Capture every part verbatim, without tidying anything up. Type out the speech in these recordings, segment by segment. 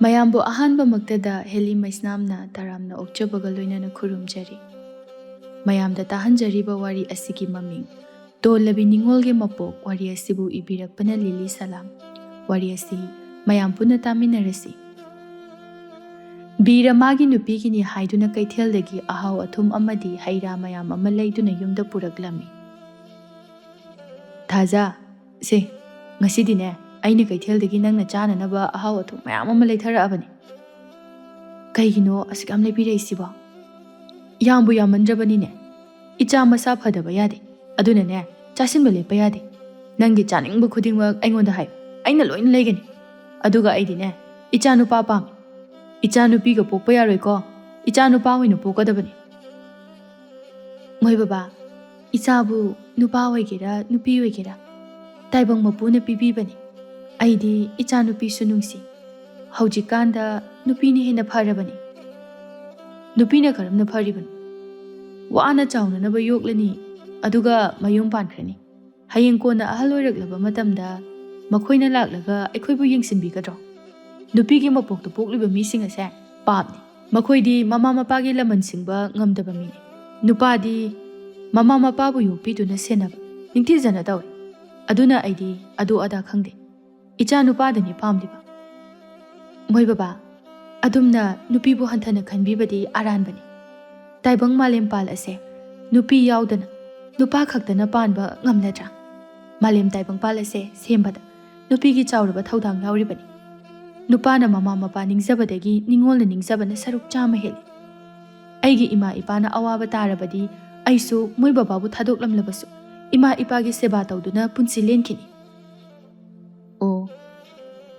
ꯃꯌꯥꯝꯕꯨ ꯑꯍꯥꯟꯕꯃꯛꯇꯗ ꯍꯦꯂꯤ ꯃꯩꯁꯅꯥꯝꯅ ꯇꯔꯥꯝꯅ ꯑꯣꯛꯆꯕꯒ ꯂꯣꯏꯅꯅ ꯈꯨꯔꯨꯝꯖꯔꯤ꯫ ꯃꯌꯥꯝꯗ ꯇꯥꯍꯟꯖꯔꯤꯕ ꯋꯥꯔꯤ ꯑꯁꯤꯒꯤ ꯃꯃꯤꯡ ꯇꯣꯜꯂꯕꯤ ꯅꯤꯉꯣꯜꯒꯤ ꯃꯄꯣꯛ ꯋꯥꯔꯤ ꯑꯁꯤꯕꯨ ꯏꯕꯤꯔꯛꯄꯅ ꯂꯤꯂꯤ ꯁꯂꯥꯝ꯫ ꯋꯥꯔꯤ ꯑꯁꯤ ꯃꯌꯥꯝ ꯄꯨꯟꯅ ꯇꯥꯃꯤꯟꯅꯔꯁꯤ꯫ ꯕꯤꯔ ꯃꯥꯒꯤ ꯅꯨꯄꯤꯒꯤꯅꯤ ꯍꯥꯏꯗꯨꯅ ꯀꯩꯊꯦꯜꯗꯒꯤ ꯑꯍꯥꯎ ꯑꯊꯨꯝ ꯑꯃꯗꯤ ꯍꯩ ꯔꯥ ꯃꯌꯥꯝ ꯑꯃ ꯂꯩꯗꯨꯅ ꯌꯨꯝꯗ ꯄꯨꯔꯛꯂꯝꯃꯤ꯫ "ꯊꯥꯖ, ꯁꯦ, ꯉꯁꯤꯗꯤꯅꯦ, ꯑꯩꯅ ꯀꯩꯊꯦꯜꯗꯒꯤ ꯅꯪꯅ ꯆꯥꯅꯅꯕ ꯑꯍꯥꯎ ꯑꯊꯨꯝ ꯃꯌꯥꯝ ꯑꯃ ꯂꯩꯊꯔꯛꯑꯕꯅꯤ꯫ ꯀꯩꯒꯤꯅꯣ ꯑꯁꯨꯛ ꯌꯥꯝ ꯂꯩꯕꯤꯔꯛꯏꯁꯤꯕꯣ? ꯌꯥꯝꯕꯨ ꯌꯥꯝꯃꯟꯗ꯭ꯔꯕꯅꯤꯅꯦ꯫ ꯏꯆꯥ ꯃꯁꯥ ꯐꯗꯕ ꯌꯥꯗꯦ, ꯑꯗꯨꯅꯅꯦ, ꯆꯥꯁꯤꯟꯕ ꯂꯦꯞꯄ ꯌꯥꯗꯦ꯫ ꯅꯪꯒꯤ ꯆꯥꯅꯤꯡꯕ ꯈꯨꯗꯤꯡꯃꯛ ꯑꯩꯉꯣꯟꯗ ꯍꯥꯏꯌꯨ, ꯑꯩꯅ ꯂꯣꯏꯅ ꯂꯩꯒꯅꯤ꯫ ꯑꯗꯨꯒ ꯑꯩꯗꯤꯅꯦ, ꯏꯆꯥ ꯅꯨꯄꯥ ꯄꯥꯝꯃꯤ꯫ ꯏꯆꯥ ꯅꯨꯄꯤꯒ ꯄꯣꯛꯄ ꯌꯥꯔꯣꯏꯀꯣ, ꯏꯆꯥ ꯅꯨꯄꯥ ꯑꯣꯏꯅ ꯄꯣꯛꯀꯗꯕꯅꯤ꯫" "ꯃꯣꯏ ꯕꯕꯥ, ꯏꯆꯥꯕꯨ ꯅꯨꯄꯥ ꯑꯣꯏꯒꯦꯔꯥ ꯅꯨꯄꯤ ꯑꯣꯏꯒꯦꯔꯥ, ꯇꯥꯏꯕꯪ ꯃꯄꯨꯅ ꯄꯤꯕꯤꯕꯅꯤ꯫ ꯑꯩꯗꯤ ꯏꯆꯥ ꯅꯨꯄꯤꯁꯨ ꯅꯨꯡꯁꯤ꯫ ꯍꯧꯖꯤꯛꯀꯥꯟꯗ ꯅꯨꯄꯤꯅ ꯍꯦꯟꯅ ꯐꯔꯕꯅꯤ꯫" "ꯅꯨꯄꯤꯅ ꯀꯔꯝꯅ ꯐꯔꯤꯕꯅꯣ? ꯋꯥꯅ ꯆꯥꯎꯅꯅꯕ ꯌꯣꯛꯂꯅꯤ, ꯑꯗꯨꯒ ꯃꯌꯨꯝ ꯄꯥꯟꯈ꯭ꯔꯅꯤ꯫ ꯍꯌꯦꯡ ꯀꯣꯟꯅ ꯑꯍꯜ ꯑꯣꯏꯔꯛꯂꯕ ꯃꯇꯝꯗ ꯃꯈꯣꯏꯅ ꯂꯥꯛꯂꯒ ꯑꯩꯈꯣꯏꯕꯨ ꯌꯦꯡꯁꯤꯟꯕꯤꯒꯗ꯭ꯔꯣ? ꯅꯨꯄꯤꯒꯤ ꯃꯄꯣꯛꯇ ꯄꯣꯛꯂꯤꯕ ꯃꯤꯁꯤꯡ ꯑꯁꯦ ꯄꯥꯞꯅꯤ꯫ ꯃꯈꯣꯏꯗꯤ ꯃꯃꯥ ꯃꯄꯥꯒꯤ ꯂꯃꯟ ꯁꯤꯡꯕ ꯉꯝꯗꯕ ꯃꯤꯅꯤ꯫ ꯅꯨꯄꯥꯗꯤ ꯃꯃꯥ ꯃꯄꯥꯕꯨ ꯌꯣꯛꯄꯤꯗꯨꯅ ꯁꯦꯟꯅꯕ, ꯅꯤꯡꯊꯤꯖꯅ ꯇꯧꯏ꯫ ꯑꯗꯨꯅ ꯑꯩꯗꯤ ꯑꯗꯨ ꯑꯗꯥ ꯈꯪꯗꯦ꯫ ꯏꯆꯥ ꯅꯨꯄꯥꯗꯅꯤ ꯄꯥꯝꯂꯤꯕ꯫" "ꯃꯣꯏ ꯕꯕꯥ, ꯑꯗꯨꯝꯅ ꯅꯨꯄꯤꯕꯨ ꯍꯟꯊꯅ ꯈꯟꯕꯤꯕꯗꯤ ꯑꯔꯥꯟꯕꯅꯤ꯫ ꯇꯥꯏꯕꯪ ꯃꯥꯂꯦꯝꯄꯥꯜ ꯑꯁꯦ ꯅꯨꯄꯤ ꯌꯥꯎꯗꯅ ꯅꯨꯄꯥ ꯈꯛꯇꯅ ꯄꯥꯟꯕ ꯉꯝꯂꯗ꯭ꯔꯥ? ꯃꯥꯂꯦꯝ ꯇꯥꯏꯕꯪꯄꯥꯜ ꯑꯁꯦ ꯁꯦꯝꯕꯗ ꯅꯨꯄꯤꯒꯤ ꯆꯥꯎꯔꯕ ꯊꯧꯗꯥꯡ ꯌꯥꯎꯔꯤꯕꯅꯤ꯫ ꯅꯨꯄꯥꯅ ꯃꯃꯥ ꯃꯄꯥ ꯅꯤꯡꯖꯕꯗꯒꯤ ꯅꯤꯉꯣꯜꯅ ꯅꯤꯡꯖꯕꯅ ꯁꯔꯨꯛ ꯆꯥꯝꯃ ꯍꯦꯜꯂꯤ꯫ ꯑꯩꯒꯤ ꯏꯃꯥ ꯏꯄꯥꯅ ꯑꯋꯥꯕ ꯇꯥꯔꯕꯗꯤ ꯑꯩꯁꯨ ꯃꯣꯏ ꯕꯕꯥꯕꯨ ꯊꯥꯗꯣꯛꯂꯝꯂꯕꯁꯨ ꯏꯃꯥ ꯏꯄꯥꯒꯤ ꯁꯦꯕꯥ ꯇꯧꯗꯨꯅ ꯄꯨꯟꯁꯤ ꯂꯦꯟꯈꯤꯅꯤ꯫" "ꯑꯣ,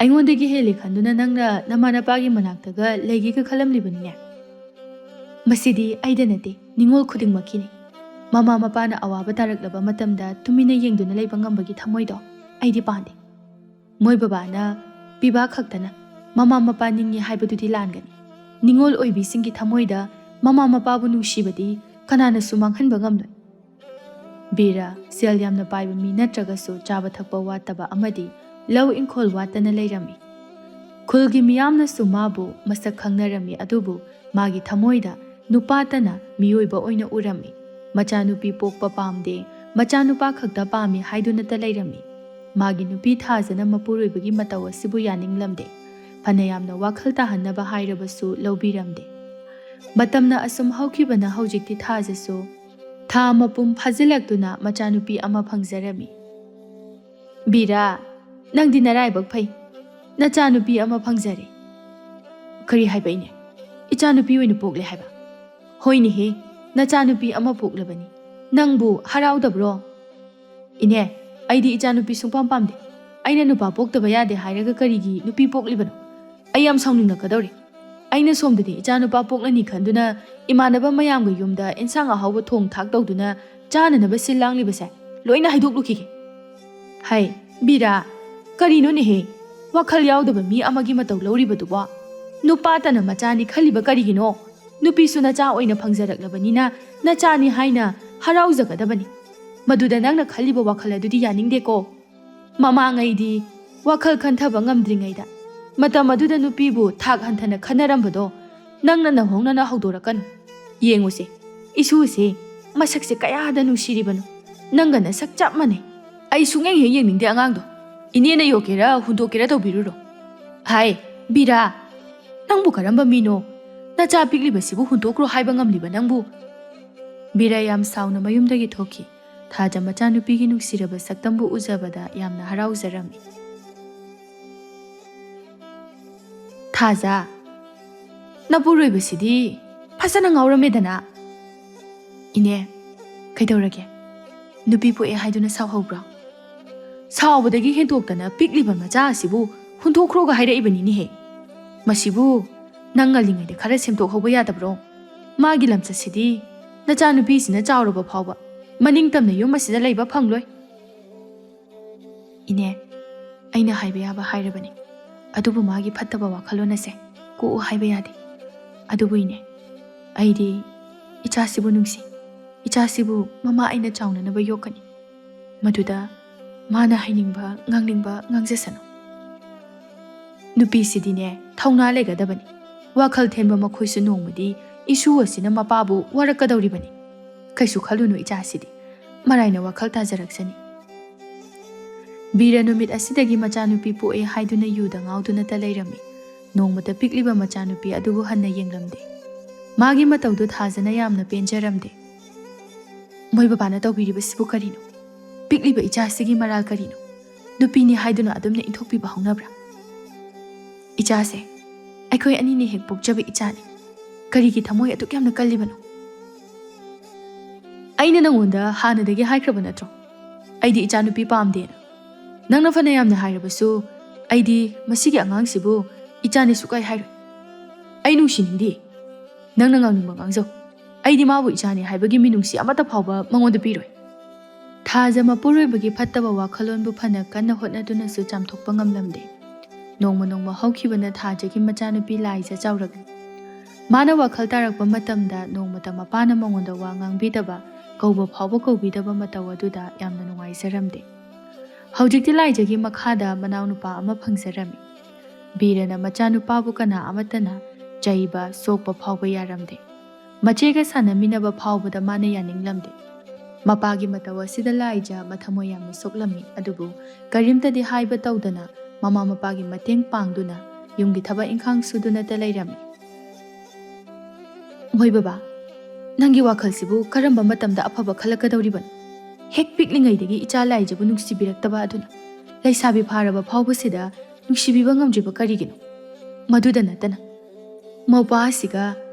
ꯑꯩꯉꯣꯟꯗꯒꯤ ꯍꯦꯜꯂꯦ ꯈꯟꯗꯨꯅ ꯅꯪꯅ ꯅꯃꯥ ꯅꯄꯥꯒꯤ ꯃꯅꯥꯛꯇꯒ ꯂꯩꯒꯦꯒ ꯈꯜꯂꯝꯂꯤꯕꯅꯤꯅꯦ?" "ꯃꯁꯤꯗꯤ ꯑꯩꯗ ꯅꯠꯇꯦ, ꯅꯤꯉꯣꯜ ꯈꯨꯗꯤꯡꯃꯛꯀꯤꯅꯤ꯫ ꯃꯃꯥ ꯃꯄꯥꯅ ꯑꯋꯥꯕ ꯇꯥꯔꯛꯂꯕ ꯃꯇꯝꯗ ꯇꯨꯃꯤꯟꯅ ꯌꯦꯡꯗꯨꯅ ꯂꯩꯕ ꯉꯝꯕꯒꯤ ꯊꯃꯣꯏꯗꯣ ꯑꯩꯗꯤ ꯄꯥꯟꯗꯦ꯫ ꯃꯣꯏ ꯕꯕꯥꯅ ꯄꯤꯕꯥ ꯈꯛꯇꯅ ꯃꯃꯥ ꯃꯄꯥ ꯅꯤꯡꯉꯤ ꯍꯥꯏꯕꯗꯨꯗꯤ ꯂꯥꯟꯒꯅꯤ꯫ ꯅꯤꯉꯣꯜ ꯑꯣꯏꯕꯤꯁꯤꯡꯒꯤ ꯊꯃꯣꯏꯗ ꯃꯃꯥ ꯃꯄꯥꯕꯨ ꯅꯨꯡꯁꯤꯕꯗꯤ ꯀꯅꯥꯅꯁꯨ ꯃꯥꯡꯍꯟꯕ ꯉꯝꯂꯣꯏ꯫" ꯕꯤꯔ ꯁꯦꯜ ꯌꯥꯝꯅ ꯄꯥꯏꯕ ꯃꯤ ꯅꯠꯇ꯭ꯔꯒꯁꯨ ꯆꯥꯕ ꯊꯛꯄ ꯋꯥꯠꯇꯕ ꯑꯃꯗꯤ ꯂꯧ ꯏꯪꯈꯣꯜ ꯋꯥꯠꯇꯅ ꯂꯩꯔꯝꯃꯤ꯫ ꯈꯨꯜꯒꯤ ꯃꯤꯌꯥꯝꯅꯁꯨ ꯃꯥꯕꯨ ꯃꯁꯛ ꯈꯪꯅꯔꯝꯃꯤ, ꯑꯗꯨꯕꯨ ꯃꯥꯒꯤ ꯊꯃꯣꯏꯗ ꯅꯨꯄꯥꯇꯅ ꯃꯤꯑꯣꯏꯕ ꯑꯣꯏꯅ ꯎꯔꯝꯃꯤ꯫ ꯃꯆꯥꯅꯨꯄꯤ ꯄꯣꯛꯄ ꯄꯥꯝꯗꯦ, ꯃꯆꯥꯅꯨꯄꯥ ꯈꯛꯇ ꯄꯥꯝꯃꯤ ꯍꯥꯏꯗꯨꯅꯇ ꯂꯩꯔꯝꯃꯤ꯫ ꯃꯥꯒꯤ ꯅꯨꯄꯤ ꯊꯥꯖꯅ ꯃꯄꯨꯔꯣꯏꯕꯒꯤ ꯃꯇꯧ ꯑꯁꯤꯕꯨ ꯌꯥꯅꯤꯡꯂꯝꯗꯦ꯫ ꯐꯅꯌꯥꯝꯅ ꯋꯥꯈꯜ ꯇꯥꯍꯟꯅꯕ ꯍꯥꯏꯔꯕꯁꯨ ꯂꯧꯕꯤꯔꯝꯗꯦ꯫ ꯃꯇꯝꯅ ꯑꯁꯨꯝ ꯍꯧꯈꯤꯕꯅ ꯍꯧꯖꯤꯛꯇꯤ ꯊꯥꯖꯁꯨ ꯊꯥ ꯃꯄꯨꯝ ꯐꯥꯖꯤꯜꯂꯛꯇꯨꯅ ꯃꯆꯥꯅꯨꯄꯤ ꯑꯃ ꯐꯪꯖꯔꯝꯃꯤ꯫ "ꯕꯤꯔꯥ, ꯅꯪꯗꯤ ꯅꯔꯥꯏꯕꯛ ꯐꯩ, ꯅꯆꯥꯅꯨꯄꯤ ꯑꯃ ꯐꯪꯖꯔꯦ꯫" "ꯀꯔꯤ ꯍꯥꯏꯕ, ꯏꯅꯦ? ꯏꯆꯥꯅꯨꯄꯤ ꯑꯣꯏꯅ ꯄꯣꯛꯂꯦ ꯍꯥꯏꯕ?" "ꯍꯣꯏꯅꯦꯍꯦ, ꯅꯆꯥꯅꯨꯄꯤ ꯑꯃ ꯄꯣꯛꯂꯕꯅꯤ꯫ ꯅꯪꯕꯨ ꯍꯔꯥꯎꯗꯕ꯭ꯔꯣ?" "ꯏꯅꯦ, ꯑꯩꯗꯤ ꯏꯆꯥꯅꯨꯄꯤ ꯁꯨꯡꯄꯥꯝ ꯄꯥꯝꯗꯦ꯫ ꯑꯩꯅ ꯅꯨꯄꯥ ꯄꯣꯛꯇꯕ ꯌꯥꯗꯦ ꯍꯥꯏꯔꯒ ꯀꯔꯤꯒꯤ ꯅꯨꯄꯤ ꯄꯣꯛꯂꯤꯕꯅꯣ? ꯑꯩ ꯌꯥꯝ ꯁꯥꯎꯅꯤꯡꯂꯛꯀꯗꯧꯔꯦ꯫ ꯑꯩꯅ ꯁꯣꯝꯗꯗꯤ ꯏꯆꯥꯅꯨꯄꯥ ꯄꯣꯛꯂꯅꯤ ꯈꯟꯗꯨꯅ ꯏꯃꯥꯟꯅꯕ ꯃꯌꯥꯝꯒ ꯌꯨꯝꯗ ꯏꯟꯁꯥꯡ ꯑꯍꯥꯎꯕ ꯊꯣꯡ ꯊꯥꯛ ꯇꯧꯗꯨꯅ ꯆꯥꯅꯅꯕ ꯁꯤꯜ ꯂꯥꯡꯂꯤꯕꯁꯦ ꯂꯣꯏꯅ ꯍꯥꯏꯗꯣꯛꯂꯨꯈꯤꯒꯦ꯫" "ꯍꯩ, ꯕꯤꯔꯥ, ꯀꯔꯤꯅꯣꯅꯦꯍꯦ? ꯋꯥꯈꯜ ꯌꯥꯎꯗꯕ ꯃꯤ ꯑꯃꯒꯤ ꯃꯇꯧ ꯂꯧꯔꯤꯕꯗꯨꯕꯣ? ꯅꯨꯄꯥꯇꯅ ꯃꯆꯥꯅꯤ ꯈꯜꯂꯤꯕ ꯀꯔꯤꯒꯤꯅꯣ? ꯅꯨꯄꯤꯁꯨ ꯅꯆꯥ ꯑꯣꯏꯅ ꯐꯪꯖꯔꯛꯂꯕꯅꯤꯅ ꯅꯆꯥꯅꯤ ꯍꯥꯏꯅ ꯍꯔꯥꯎꯖꯒꯗꯕꯅꯤ꯫ ꯃꯗꯨꯗ ꯅꯪꯅ ꯈꯜꯂꯤꯕ ꯋꯥꯈꯜ ꯑꯗꯨꯗꯤ ꯌꯥꯅꯤꯡꯗꯦꯀꯣ꯫ ꯃꯃꯥꯡꯉꯩꯗꯤ ꯋꯥꯈꯜ ꯈꯟꯊꯕ ꯉꯝꯗ꯭ꯔꯤꯉꯩꯗ ꯃꯇꯝ ꯑꯗꯨꯗ ꯅꯨꯄꯤꯕꯨ ꯊꯥꯛ ꯍꯟꯊꯅ ꯈꯟꯅꯔꯝꯕꯗꯣ ꯅꯪꯅ ꯅꯧꯍꯧꯅꯅ ꯍꯧꯗꯣꯔꯛꯀꯅꯨ꯫ ꯌꯦꯡꯉꯨꯁꯦ, ꯏꯁꯨꯁꯦ ꯃꯁꯛꯁꯦ ꯀꯌꯥꯗ ꯅꯨꯡꯁꯤꯔꯤꯕꯅꯣ꯫ ꯅꯪꯒ ꯅꯁꯛ ꯆꯞ ꯃꯥꯟꯅꯩ꯫ ꯑꯩ ꯁꯨꯡꯌꯦꯡ ꯍꯦꯛ ꯌꯦꯡꯅꯤꯡꯗꯦ ꯑꯉꯥꯡꯗꯣ꯫ ꯏꯅꯦꯅ ꯌꯣꯛꯀꯦꯔꯥ ꯍꯨꯟꯗꯣꯛꯀꯦꯔꯥ ꯇꯧꯕꯤꯔꯨꯔꯣ꯫ ꯍꯥꯏ, ꯕꯤꯔꯥ, ꯅꯪꯕꯨ ꯀꯔꯝꯕ ꯃꯤꯅꯣ? ꯅꯆꯥ ꯄꯤꯛꯂꯤꯕꯁꯤꯕꯨ ꯍꯨꯟꯗꯣꯛꯈ꯭ꯔꯣ ꯍꯥꯏꯕ ꯉꯝꯂꯤꯕ ꯅꯪꯕꯨ?" ꯕꯤꯔꯥ ꯌꯥꯝ ꯁꯥꯎꯅ ꯃꯌꯨꯝꯗꯒꯤ ꯊꯣꯛꯈꯤ꯫ ꯊꯥꯖ ꯃꯆꯥꯅꯨꯄꯤꯒꯤ ꯅꯨꯡꯁꯤꯔꯕ ꯁꯛꯇꯝꯕꯨ ꯎꯖꯕꯗ ꯌꯥꯝꯅ ꯍꯔꯥꯎꯖꯔꯝꯃꯤ꯫ "ꯊꯥꯖ, ꯅꯄꯨꯔꯣꯏꯕꯁꯤꯗꯤ ꯐꯖꯅ ꯉꯥꯎꯔꯝꯃꯦꯗꯅ꯫" "ꯏꯅꯦ, ꯀꯩꯗꯧꯔꯒꯦ? ꯅꯨꯄꯤ ꯄꯣꯛꯑꯦ ꯍꯥꯏꯗꯨꯅ ꯁꯥꯎꯍꯧꯕ꯭ꯔꯣ?" "ꯁꯥꯎꯕꯗꯒꯤ ꯍꯦꯟꯗꯣꯛꯇꯅ ꯄꯤꯛꯂꯤꯕ ꯃꯆꯥ ꯑꯁꯤꯕꯨ ꯍꯨꯟꯗꯣꯛꯈ꯭ꯔꯣꯒ ꯍꯥꯏꯔꯛꯏꯕꯅꯤꯅꯦꯍꯦ꯫ ꯃꯁꯤꯕꯨ ꯅꯪ ꯉꯜꯂꯤꯉꯩꯗ ꯈꯔ ꯁꯦꯝꯗꯣꯛꯍꯧꯕ ꯌꯥꯗꯕ꯭ꯔꯣ? ꯃꯥꯒꯤ ꯂꯝꯆꯠꯁꯤꯗꯤ ꯅꯆꯥꯅꯨꯄꯤꯁꯤꯅ ꯆꯥꯎꯔꯕ ꯐꯥꯎꯕ ꯃꯅꯤꯡ ꯇꯝꯅ ꯌꯨꯝ ꯑꯁꯤꯗ ꯂꯩꯕ ꯐꯪꯂꯣꯏ꯫" "ꯏꯅꯦ, ꯑꯩꯅ ꯍꯥꯏꯕ ꯌꯥꯕ ꯍꯥꯏꯔꯕꯅꯤ, ꯑꯗꯨꯕꯨ ꯃꯥꯒꯤ ꯐꯠꯇꯕ ꯋꯥꯈꯜꯂꯣꯟ ꯑꯁꯦ ꯀꯣꯛꯎ ꯍꯥꯏꯕ ꯌꯥꯗꯦ꯫ ꯑꯗꯨꯕꯨ ꯏꯅꯦ, ꯑꯩꯗꯤ ꯏꯆꯥꯁꯤꯕꯨ ꯅꯨꯡꯁꯤ꯫ ꯏꯆꯥꯁꯤꯕꯨ ꯃꯃꯥ ꯑꯩꯅ ꯆꯥꯎꯅꯅꯕ ꯌꯣꯛꯀꯅꯤ꯫ ꯃꯗꯨꯗ ꯃꯥꯅ ꯍꯥꯏꯅꯤꯡꯕ, ꯉꯥꯡꯅꯤꯡꯕ ꯉꯥꯡꯖꯁꯅꯨ꯫" ꯅꯨꯄꯤꯁꯤꯗꯤꯅꯦ, ꯊꯧꯅꯥ ꯂꯩꯒꯗꯕꯅꯤ꯫ ꯋꯥꯈꯜ ꯊꯦꯟꯕ ꯃꯈꯣꯏꯁꯨ ꯅꯣꯡꯃꯗꯤ ꯏꯁꯨ ꯑꯁꯤꯅ ꯃꯄꯥꯕꯨ ꯋꯥꯔꯛꯀꯗꯧꯔꯤꯕꯅꯤ꯫ ꯀꯩꯁꯨ ꯈꯜꯂꯨꯅꯨ ꯏꯆꯥꯁꯤꯗꯤ꯫ ꯃꯔꯥꯏꯅ ꯋꯥꯈꯜ ꯇꯥꯖꯔꯛꯁꯅꯤ꯫ ꯕꯤꯔ ꯅꯨꯃꯤꯠ ꯑꯁꯤꯗꯒꯤ ꯃꯆꯥꯅꯨꯄꯤ ꯄꯣꯛꯑꯦ ꯍꯥꯏꯗꯨꯅ ꯌꯨꯗ ꯉꯥꯎꯗꯨꯅꯇ ꯂꯩꯔꯝꯃꯤ꯫ ꯅꯣꯡꯃꯇ ꯄꯤꯛꯂꯤꯕ ꯃꯆꯥꯅꯨꯄꯤ ꯑꯗꯨꯕꯨ ꯍꯟꯅ ꯌꯦꯡꯂꯝꯗꯦ꯫ ꯃꯥꯒꯤ ꯃꯇꯧꯗꯨ ꯊꯥꯖꯅ ꯌꯥꯝꯅ ꯄꯦꯟꯖꯔꯝꯗꯦ꯫ "ꯃꯣꯏ ꯕꯕꯥꯅ ꯇꯧꯕꯤꯔꯤꯕꯁꯤꯕꯨ ꯀꯔꯤꯅꯣ? ꯄꯤꯛꯂꯤꯕ ꯏꯆꯥꯁꯤꯒꯤ ꯃꯔꯥꯜ ꯀꯔꯤꯅꯣ? ꯅꯨꯄꯤꯅꯤ ꯍꯥꯏꯗꯨꯅ ꯑꯗꯨꯝꯅ ꯏꯟꯊꯣꯛꯄꯤꯕ ꯍꯧꯅꯕ꯭ꯔꯥ? ꯏꯆꯥꯁꯦ ꯑꯩꯈꯣꯏ ꯑꯅꯤꯅ ꯍꯦꯛ ꯄꯣꯛꯆꯕ ꯏꯆꯥꯅꯤ꯫ ꯀꯔꯤꯒꯤ ꯊꯃꯣꯏ ꯑꯗꯨꯛ ꯌꯥꯝꯅ ꯀꯜꯂꯤꯕꯅꯣ?" "ꯑꯩꯅ ꯅꯪꯉꯣꯟꯗ ꯍꯥꯟꯅꯗꯒꯤ ꯍꯥꯏꯈ꯭ꯔꯕ ꯅꯠꯇ꯭ꯔꯣ? ꯑꯩꯗꯤ ꯏꯆꯥꯅꯨꯄꯤ ꯄꯥꯝꯗꯦꯅ꯫ ꯅꯪꯅ ꯐꯅ ꯌꯥꯝꯅ ꯍꯥꯏꯔꯕꯁꯨ, ꯑꯩꯗꯤ ꯃꯁꯤꯒꯤ ꯑꯉꯥꯡꯁꯤꯕꯨ ꯏꯆꯥꯅꯤ ꯁꯨꯛꯍꯥꯏ ꯍꯥꯏꯔꯣꯏ꯫ ꯑꯩ ꯅꯨꯡꯁꯤꯅꯤꯡꯗꯦ꯫ ꯅꯪꯅ ꯉꯥꯡꯅꯤꯡꯕ ꯉꯥꯡꯖꯧ꯫ ꯑꯩꯗꯤ ꯃꯥꯕꯨ ꯏꯆꯥꯅꯤ ꯍꯥꯏꯕꯒꯤ ꯃꯤꯅꯨꯡꯁꯤ ꯑꯃꯠꯇ ꯐꯥꯎꯕ ꯃꯉꯣꯟꯗ ꯄꯤꯔꯣꯏ꯫" ꯊꯥꯖ ꯃꯄꯨꯔꯣꯏꯕꯒꯤ ꯐꯠꯇꯕ ꯋꯥꯈꯜꯂꯣꯟꯕꯨ ꯐꯅ ꯀꯟꯅ ꯍꯣꯠꯅꯗꯨꯅꯁꯨ ꯆꯥꯝꯊꯣꯛꯄ ꯉꯝꯂꯝꯗꯦ꯫ ꯅꯣꯡꯃ ꯅꯣꯡꯃ ꯍꯧꯈꯤꯕꯅ ꯊꯥꯖꯒꯤ ꯃꯆꯥꯅꯨꯄꯤ ꯂꯥꯏꯖ ꯆꯥꯎꯔꯛꯂꯤ꯫ ꯃꯥꯅ ꯋꯥꯈꯜ ꯇꯥꯔꯛꯄ ꯃꯇꯝꯗ ꯅꯣꯡꯃꯇ ꯃꯄꯥꯅ ꯃꯉꯣꯟꯗ ꯋꯥ ꯉꯥꯡꯕꯤꯗꯕ, ꯀꯧꯕ ꯐꯥꯎꯕ ꯀꯧꯕꯤꯗꯕ ꯃꯇꯧ ꯑꯗꯨꯗ ꯌꯥꯝꯅ ꯅꯨꯡꯉꯥꯏꯖꯔꯝꯗꯦ꯫ ꯍꯧꯖꯤꯛꯇꯤ ꯂꯥꯏꯖꯒꯤ ꯃꯈꯥꯗ ꯃꯅꯥꯎꯅꯨꯄꯥ ꯑꯃ ꯐꯪꯖꯔꯝꯃꯤ꯫ ꯕꯤꯔꯅ ꯃꯆꯥꯅꯨꯄꯥꯕꯨ ꯀꯅꯥ ꯑꯃꯠꯇꯅ ꯆꯩꯕ, ꯁꯣꯛꯄ ꯐꯥꯎꯕ ꯌꯥꯔꯝꯗꯦ꯫ ꯃꯆꯦꯒ ꯁꯥꯟꯅꯃꯤꯟꯅꯕ ꯐꯥꯎꯕꯗ ꯃꯥꯅ ꯌꯥꯅꯤꯡꯂꯝꯗꯦ꯫ ꯃꯄꯥꯒꯤ ꯃꯇꯧ ꯑꯁꯤꯗ ꯂꯥꯏꯖ ꯃꯊꯃꯣꯏ ꯌꯥꯝꯅ ꯁꯣꯛꯂꯝꯃꯤ, ꯑꯗꯨꯕꯨ ꯀꯔꯤꯝꯇꯗꯤ ꯍꯥꯏꯕ ꯇꯧꯗꯅ ꯃꯃꯥ ꯃꯄꯥꯒꯤ ꯃꯇꯦꯡ ꯄꯥꯡꯗꯨꯅ ꯌꯨꯝꯒꯤ ꯊꯕꯛ ꯏꯪꯈꯥꯡ ꯁꯨꯗꯨꯅꯇ ꯂꯩꯔꯝꯃꯤ꯫ "ꯃꯣꯏ ꯕꯕꯥ, ꯅꯪꯒꯤ ꯋꯥꯈꯜꯁꯤꯕꯨ ꯀꯔꯝꯕ ꯃꯇꯝꯗ ꯑꯐꯕ ꯈꯜꯂꯛꯀꯗꯧꯔꯤꯕꯅꯣ? ꯍꯦꯛ ꯄꯤꯛꯂꯤꯉꯩꯗꯒꯤ ꯏꯆꯥ ꯂꯥꯏꯖꯕꯨ ꯅꯨꯡꯁꯤꯕꯤꯔꯛꯇꯕ ꯑꯗꯨꯅ ꯂꯩꯁꯥꯕꯤ ꯐꯥꯔꯕ ꯐꯥꯎꯕꯁꯤꯗ ꯅꯨꯡꯁꯤꯕꯤꯕ ꯉꯝꯗ꯭ꯔꯤꯕ ꯀꯔꯤꯒꯤꯅꯣ? ꯃꯗꯨꯗ ꯅꯠꯇꯅ ꯃꯧꯄꯥ ꯑꯁꯤꯒ